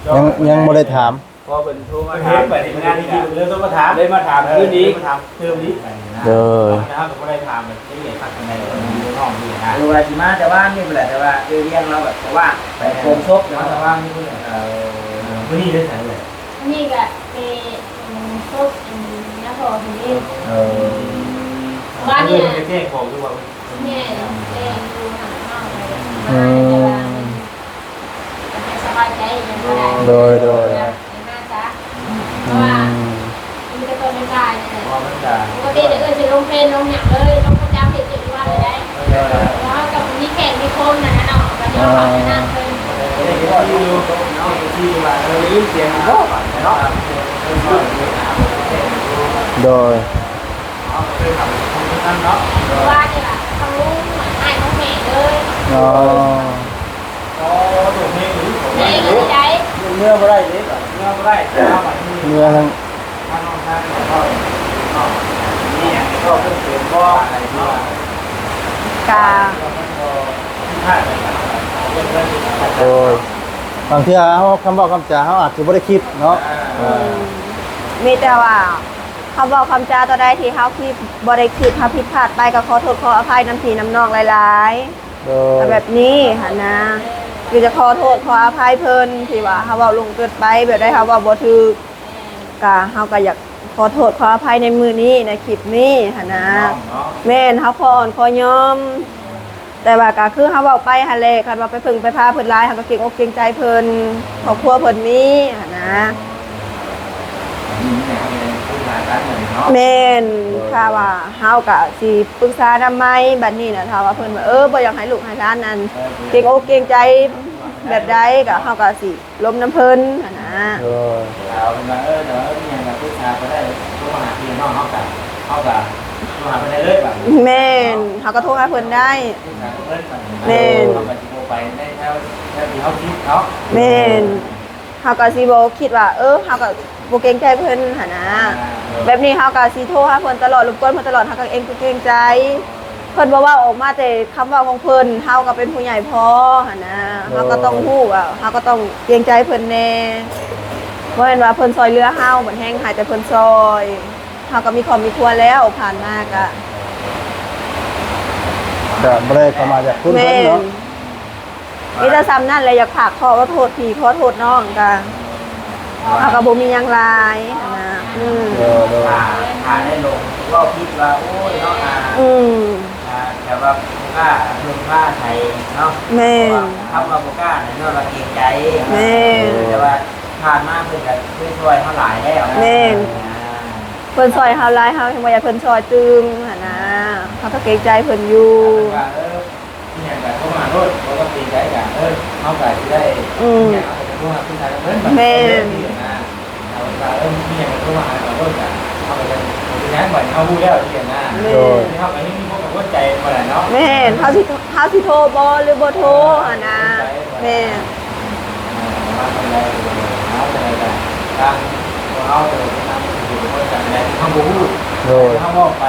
ຍັງ ຍັງບໍ່ໄດ້ຖາມ ພໍເພິ່ນໂທມາຖາມ ເພິ່ນເຫັນໄປນີ້ ເພິ່ນກໍເລີຍໂທມາຖາມ ເລີຍມາຖາມຄືນອີກ ເອີ ເລີຍມາຖາມເພີ່ມອີກ ໂດຍ ເຮົາກໍບໍ່ໄດ້ຖາມແບບລະອຽດຄັກປານໃດ ເພິ່ນພີ່ນ້ອງນີ້ນະ ຄືວ່າຊິມາແຕ່ວານນີ້ພຸ້ນແຫຼະ ແຕ່ວ່າເອື້ອຍວຽງລາວແບບບໍ່ວ່າງ ໄປໂກງສົບເນາະ ແຕ່ວ່າງນີ້ພຸ້ນແຫຼະ ເອີ ມື້ນີ້ໄດ້ໃສເອີຍ? ມື້ນີ້ກະໄປ ເອີ ສົບອັນຍາພໍ່ເພິ່ນເດ້ ເອີ ວານນີ້ນະ ເພິ່ນໄປແຈ້ງບອກຢູ່ວ່າ ແມ່ນ ແຈ້ງຢູ່ຫັ້ນເນາະ ອືມ ແຕ່ວ່າມັນ ກໍໃຫ້ສະບາຍໃຈ ຍັງບໍ່ໄດ້ ໂດຍ ໂດຍ ຢາກໃຫ້ມາຊະ ເພາະວ່າ ອືມ ມີແຕ່ຕອນທ້າຍໆນີ້ແຫຼະ ເພາະວ່າມັນກະ ປົກກະຕິເອື້ອຍຊິລົງເພຈລົງຫຍັງເລີຍ ລົງປະຈຳເພຈເຈັດວັນເລີຍໄດ໋ ໂດຍ ແລ້ວເຮົາກໍມີແຂກມີຄົນຫັ້ນນະເນາະ ບັດນີ້ເຮົາກໍໄປນຳເພິ່ນ ເອີ ເອີ ເອີ ທີ່ຢູ່ເນາະ ທີ່ວ່າ ເອີ ໄດ້ຍິນສຽງບໍ່ບາດນີ້ເນາະ ໂດຍ ເຮົາກໍເຄີຍເຂົ້າໄປຊົມນຳເນາະ ວ່ານີ້ລະ ທາງລຸງອ້າຍຂອງແມ່ເລີຍ ອໍ ອໍ ໂດດແຮງອີ່ຫຼີ ແຮງອີ່ຫຼີໃດ ເມືອບໍ່ໄດ້ເດ້ ເມືອບໍ່ໄດ້ ເມືອທາງ ທາງນ້ອງຊາຍກໍ ມີຫຍັງກໍເພີ່ມເຕີມບໍ່ ອັນໃດທີ່ວ່າ ກະ ໂດຍ ບາງເທື່ອເຮົາ ຄຳເວົ້າຄຳຈາເຮົາອາດຈະບໍ່ໄດ້ຄິດເນາະ ເອີ ເອີ ມີແຕ່ວ່າ ຄຳເວົ້າຄຳຈາຕົວໃດທີ່ເຮົາຄິດ ບໍ່ໄດ້ຄິດ ເຮົາຜິດພາດໄປ ກໍຂໍໂທດຂໍອະໄພນຳພີ່ນຳນ້ອງຫຼາຍໆ ໂດຍ ແບບນີ້ຫັ້ນນະ ຄືຈະຂໍໂທດຂໍອະໄພເພິ່ນ ທີ່ວ່າເຮົາເວົ້າລົງເກີນໄປ ແບບໃດເຮົາເວົ້າບໍ່ຖືກ ກະເຮົາກໍຢາກຂໍໂທດຂໍອະໄພໃນມື້ນີ້ ໃນຄລິບນີ້ຫັ້ນນະ ແມ່ນ ເຮົາຂໍອ່ອນຂໍຍອມ ແຕ່ວ່າກໍຄືເຮົາເວົ້າໄປຫັ້ນແຫຼະ ຄັນວ່າໄປເພິ່ງໄປພາເພິ່ນຫຼາຍ ເຮົາກໍເກງອົກເກງໃຈເພິ່ນ ຄອບຄົວເພິ່ນມີຫັ້ນນະ ແມ່ນ ຖ້າວ່າເຮົາກໍຊິປຶກສານຳໃໝ່ ບັດນີ້ນະ ຖ້າວ່າເພິ່ນວ່າ ເອີ ບໍ່ຢາກໃຫ້ລູກໃຫ້ຫຼານນັ້ນ ເກງອົກເກງໃຈແບບໃດ ກໍເຮົາກໍຊິ ລົມນຳເພິ່ນຫັ້ນນະ ໂດຍ ເອົາເປັນວ່າ ເອີ ດຽວມີຫຍັງກໍປຶກສາກໍໄດ້ ໂທມາຫາພີ່ນ້ອງເຮົາກໍ ເຮົາກໍໂທຫາເພິ່ນໄດ້ເລີຍບາດນີ້ ແມ່ນ ເຮົາກໍໂທຫາເພິ່ນໄດ້ ປຶກສາກັບເພິ່ນບາດນີ້ ແມ່ນ ເຮົາກໍຊິບໍ່ໄປໃນແນວ ແນວທີ່ເຮົາຄິດເນາະ ແມ່ນ ເຮົາກໍຊິບໍ່ຄິດວ່າ ເອີ ເຮົາກໍບໍ່ເກງໃຈເພິ່ນຫັ້ນນະ ອ່າ ແບບນີ້ເຮົາກໍຊິໂທຫາເພິ່ນຕະຫຼອດ ລົບກວນເພິ່ນຕະຫຼອດ ເຮົາກໍເອງກໍເກງໃຈ ເພິ່ນບໍ່ເວົ້າອອກມາແຕ່ຄຳເວົ້າຂອງເພິ່ນ ເຮົາກໍເປັນຜູ້ໃຫຍ່ພໍຫັ້ນນະ ເຮົາກໍຕ້ອງຮູ້ວ່າ ເຮົາກໍຕ້ອງເກງໃຈເພິ່ນແດ່ ບໍ່ແມ່ນວ່າເພິ່ນຊ່ອຍເຫຼືອເຮົາ ບັດແຮງໃຫ້ແຕ່ເພິ່ນຊ່ອຍ ເຮົາກໍມີຄອບມີຄົວແລ້ວ ຜ່ານມາກໍ ກໍບໍ່ໄດ້ປະມາດຢາກຄຸນເພິ່ນເນາະ ແມ່ນ ມີແຕ່ສ່ຳນັ້ນແຫຼະ ຢາກຝາກຂໍໂທດພີ່ຂໍໂທດນ້ອງ ກະເຮົາກະບໍ່ມີຫຍັງຫຼາຍຫັ້ນນະ ອືມ ຖ້າ ຖ້າໄດ້ລົງເວົ້າຜິດວ່າ ໂອ້ຍເນາະ ອືມ ອ່າ ແບບວ່າບໍ່ກ້າເພິ່ງພາໃຜເນາະ ແມ່ນ ຄຳວ່າບໍ່ກ້ານັ້ນຍ້ອນວ່າເກງໃຈ ແມ່ນ ແຕ່ວ່າຜ່ານມາເພິ່ນກະເຄີຍຊ່ວຍເຮົາຫຼາຍແລ້ວ ແມ່ນ ອ່າ ເພິ່ນຊ່ວຍເຮົາຫຼາຍ ເຮົາຍັງບໍ່ຢາກເພິ່ນຊ່ອຍຕື່ມຫັ້ນນະ ເຮົາກະເກງໃຈເພິ່ນຢູ່ ເພິ່ນວ່າ ເອີ ອີ່ຫຍັງກະໂທມາໂລດ ບໍ່ຕ້ອງເກງໃຈກະ ເອີ ເຮົາກະຊິໄດ້ ອືມ ອີ່ຫຍັງເຮົາກະຊິ ໂທຫາປຶກສາກັນເບິ່ງ ແມ່ນ ເອີ ເວລາເອີ ມີຫຍັງກໍໂທມາຫາກັນໂລດ ເຮົາກໍຈະເປັນຫຍັງ ບັດນີ້ເຮົາຮູ້ແລ້ວ ແມ່ນ ໂດຍ ເຮົາກໍຍັງມີຄວາມກັງວົນໃຈບໍ່ໄດ້ເນາະ ແມ່ນ ເຮົາຊິ ເຮົາຊິໂທບໍ່ ຫຼືບໍ່ໂທຫັ້ນນະ ແມ່ນ ເອີ ປະມານນັ້ນແຫຼະ ເຮົາຈະໄດ້ ທາງພວກເຮົາ ເອີ ເປັນນຳ ເປັນຄົນຈາກແດນທີ່ເຮົາບໍ່ຮູ້ ໂດຍ ເຮົາເວົ້າໄປ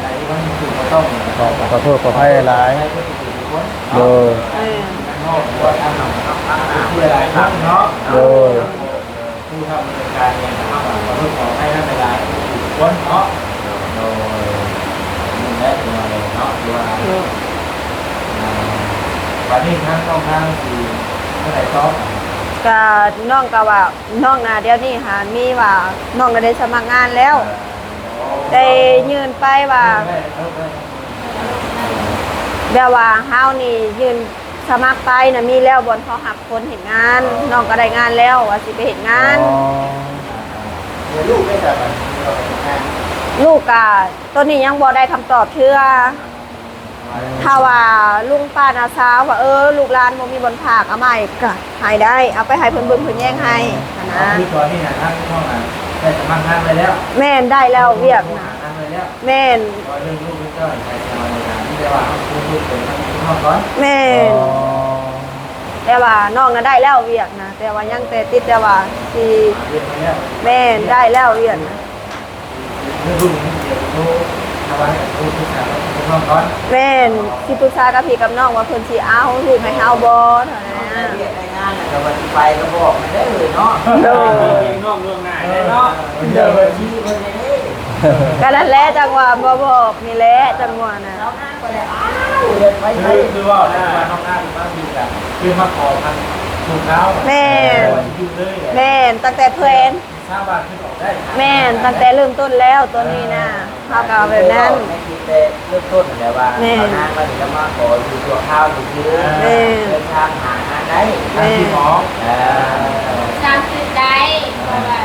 ໃນທີ່ມັນຖືກບໍ່ຕ້ອງ ຂໍ ຂໍໂທດຂໍອະໄພຫຼາຍໆ ໂດຍ ເອີ ທາງນອກ ຫຼືວ່າທາງ ທາງ ທາງຜູ້ຫຼາຍໆຄົນເນາະ ໂດຍ ຜູ້ເຖົ້າຜູ້ແກ່ນີ້ນະ ເຮົາກໍຂໍໂທດຂໍອະໄພນຳຫຼາຍໆ ທຸກໆຄົນເນາະ ໂດຍ ນີ້ແຫຼະ ເນາະ ທີ່ວ່າ ອ່າ ບັດນີ້ທາງນ້ອງນາງຊິເມື່ອໃດຕໍ່? ກະນ້ອງກະວ່າ ນ້ອງນະ ດຽວນີ້ຫາມີວ່າ ນ້ອງນະໄດ້ສະໝັກງານແລ້ວ ໄດ້ຍື່ນໄປວ່າ ແບບວ່າເຮົານີ້ຍື່ນສະໝັກໄປນະ ມີແລ້ວບ່ອນເຂົາຮັບຄົນເຮັດງານ ນ້ອງກໍໄດ້ງານແລ້ວ ວ່າຊິໄປເຮັດງານ ແລ້ວລູກໄດ້ສະບັດນີ້ ລູກກະ ຕອນນີ້ຍັງບໍ່ໄດ້ຄຳຕອບເທື່ອ ຖ້າວ່າລຸງປ້ານ້າສາວວ່າ ເອີ ລູກຫຼານບໍ່ມີບ່ອນພາກ ອາໄມກໍໃຫ້ໄດ້ ເອົາໄປໃຫ້ເພິ່ນເບິ່ງເພິ່ນແຍງໃຫ້ຫັ້ນນະ ຄືຕອນນີ້ນະ ທາງນ້ອງນະ ໄດ້ສະໝັກງານໄວ້ແລ້ວ ແມ່ນ ໄດ້ແລ້ວວຽກນະ ສະໝັກງານໄວ້ແລ້ວ ແມ່ນ ເລື່ອງລູກເລື່ອງເຕົ້າໃຫ້ສະໝັກງານ ມີແຕ່ວ່າເຮົາຊິເບິ່ງເພິ່ນນຳນ້ອງກ່ອນ ແມ່ນ ອໍ ແຕ່ວ່ານ້ອງນະໄດ້ແລ້ວວຽກນະ ແຕ່ວ່າຍັງແຕ່ຕິດແຕ່ວ່າຊິ ຫາວຽກໄດ້ແລ້ວ ແມ່ນ ໄດ້ແລ້ວວຽກນະ ແມ່ນ ຊິປຶກສາກັບພີ່ກັບນ້ອງວ່າເພິ່ນຊິເອົາລູກໃຫ້ເຮົາບໍ່ເທົ່ານັ້ນ ໄດ້ວຽກໄດ້ງານແລ້ວກໍວ່າຊິໄປກໍບອກແມ່ເດີເນາະ ໂດຍ ບອກນ້ອງລ່ວງໜ້າແດ່ເນາະ ໂດຍ ກໍນັ້ນແຫຼະ ຈັ່ງວ່າບໍ່ບອກນີ້ແຫຼະ ຈັ່ງວ່ານະ ຄື ຄືເວົ້າແລ້ວວ່ານ້ອງນາງມາຢູ່ກັນ ຄືມາຂໍພັກຊົ່ວຄາວ ແມ່ນ ແມ່ນ ຕັ້ງແຕ່ແພລນ ແມ່ນ ຕັ້ງແຕ່ເລີ່ມຕົ້ນແລ້ວ ຕົວນີ້ນະ ເຮົາກໍເອົາແບບນັ້ນ ແມ່ນ ຄິດແຕ່ເລີ່ມຕົ້ນຫັ້ນແຫຼະວ່າ ແມ່ນ ເອົານາງມານີ້ ແລ້ວມາຂໍຢູ່ຊົ່ວຄາວຊື່ໆ ແມ່ນ ເດີນທາງຫາງານໄດ້ ແມ່ນ ເອີ ສາມສິບໄດ້ ເພາະວ່າ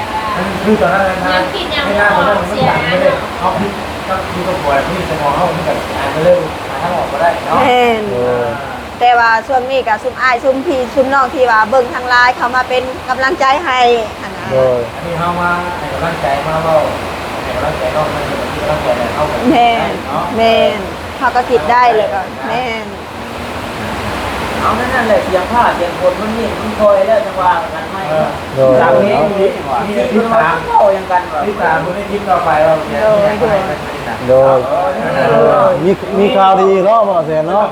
ຄືຕອນນັ້ນນະ ຍັງຄິດຫຍັງບໍ່ອອກ ເສຍດາຍເນາະ ເຮົາຄິດກັບຢູ່ກັບຜົວ ມີສະໝອງເຮົາ ມັນກໍອາດຈະເລີຍຫາທາງອອກບໍ່ໄດ້ເນາະ ແມ່ນ ເອີ ແຕ່ວ່າຊ່ວງນີ້ກໍຊຸມອ້າຍຊຸມພີ່ຊຸມນ້ອງທີ່ວ່າເບິ່ງທາງລາຍ ເຂົ້າມາເປັນກຳລັງໃຈໃຫ້ຫັ້ນນະ ໂດຍ ອັນນີ້ເຮົາມາໃຫ້ກຳລັງໃຈ ມາເວົ້າໃຫ້ກຳລັງໃຈນ້ອງ ໃຫ້ກຳລັງໃຈເຮົາ ແມ່ນ ເນາະ ແມ່ນ ເຮົາກໍຄິດໄດ້ ແລ້ວກໍ ແມ່ນ ເອົານັ້ນແຫຼະ ສຽງຟ້າສຽງຝົນມັນນີ້ມັນຄ່ອຍແລ້ວ ຈັ່ງວ່າກັນໃໝ່ ໂດຍ ເນາະ ຕິດຕາມ ຕິດຕາມເບິ່ງໃນຄລິບຕໍ່ໄປວ່າ ໂດຍ ໂດຍ ມີ ມີຂ່າວດີເນາະ ບໍ່ແຊນເນາະ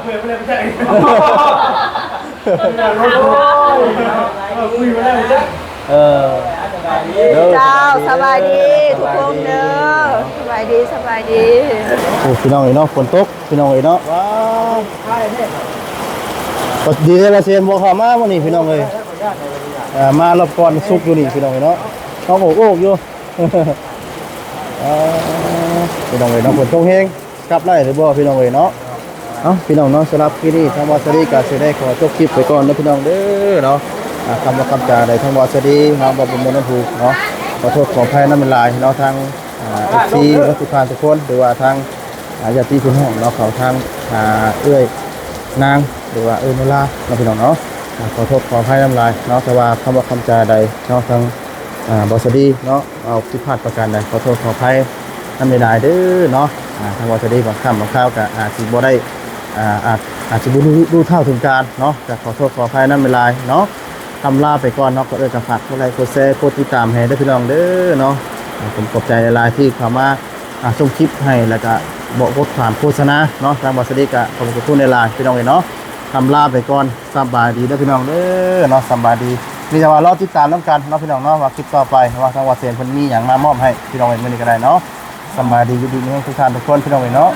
ເອີ ເຈົ້າ ສະບາຍດີທຸກຄົນເດີ ສະບາຍດີ ສະບາຍດີ ໂອ້ ພີ່ນ້ອງເອີຍເນາະ ຝົນຕົກ ພີ່ນ້ອງເອີຍເນາະ ວ້າວ ກໍດີເດ້ ລາເຊນບໍ່ເຂົ້າມາມື້ນີ້ ພີ່ນ້ອງເອີຍ ອ່າ ມາລອບກ່ອນສຸກຢູ່ນີ້ ພີ່ນ້ອງເອີຍເນາະ ເຮົາໂອກໆຢູ່ ອ່າ ພີ່ນ້ອງເອີຍເນາະ ຝົນຕົກແຮງ ກັບໄດ້ຫຼືບໍ່ ພີ່ນ້ອງເອີຍເນາະ ເອົ້າ ພີ່ນ້ອງເນາະ ສຳລັບຄລິບນີ້ ທາງບ່າວສາລີກໍຊິໄດ້ຂໍຈົບຄລິບໄປກ່ອນເດີ ພີ່ນ້ອງເດີເນາະ ອ່າ ຄຳວ່າຄຳຈາໃດ ທາງບ່າວສາລີເນາະ ບໍ່ປະມົນນຳຜູ້ເນາະ ຂໍໂທດຂໍອະໄພນຳຫຼາຍໆເນາະ ທາງ ອ່າ ເອັຟຊີ ເບິດທຸກທ່ານທຸກຄົນ ຫຼືວ່າທາງ ອ່າ ຍາດຕິພີ່ນ້ອງເນາະ ເຂົາທາງ ອ່າ ເອື້ອຍນາງ ຫຼືວ່າເອື້ອຍໂນລາເນາະ ພີ່ນ້ອງເນາະ ອ່າ ຂໍໂທດຂໍອະໄພນຳຫຼາຍເນາະ ຖ້າວ່າຄຳວ່າຄຳຈາໃດເນາະ ທາງ ອ່າ ບ່າວສາລີເນາະ ເວົ້າຜິດພາດປະການໃດ ຂໍໂທດຂໍອະໄພນຳຫຼາຍໆເດີເນາະ ອ່າ ທາງບ່າວສາລີບາງຄັ້ງບາງຄາວກໍອາດຊິບໍ່ໄດ້ ອ່າ ອາດ ອາດຊິບໍ່ຮູ້ ຮູ້ເທົ່າເຖິງການເນາະ ກໍຂໍໂທດຂໍອະໄພນຳຫຼາຍໆເນາະ ຄຳລາໄປກ່ອນເນາະ ກ່ອນອື່ນກໍຝາກກົດໄລ ກົດແຊ ກົດຕິດຕາມໃຫ້ເດີ ພີ່ນ້ອງເດີເນາະ ອ່າ ຂອບໃຈຫຼາຍໆທີ່ເຂົ້າມາ ອ່າ ຊົມຄລິບໃຫ້ ແລ້ວກະບອກບົດຄວາມໂຄສະນາເນາະ ທາງບ່າວສາລີກະຂອບພະຄຸນຫຼາຍໆ ພີ່ນ້ອງເອີຍເນາະ ຄຳລາໄປກ່ອນ ສະບາຍດີເດີພີ່ນ້ອງເດີເນາະ ສະບາຍດີ ມີແຕ່ວ່າລໍຕິດຕາມນຳກັນເນາະ ພີ່ນ້ອງເນາະ ວ່າຄລິບຕໍ່ໄປ ວ່າທາງບ່າວແສນເພິ່ນມີຫຍັງມາມອບໃຫ້ພີ່ນ້ອງເອີຍມື້ນີ້ກໍໄດ້ເນາະ ສະບາຍດີ ຢູ່ດີມີແຮງທຸກທ່ານທຸກຄົນ ພີ່ນ້ອງເອີຍເນາະ.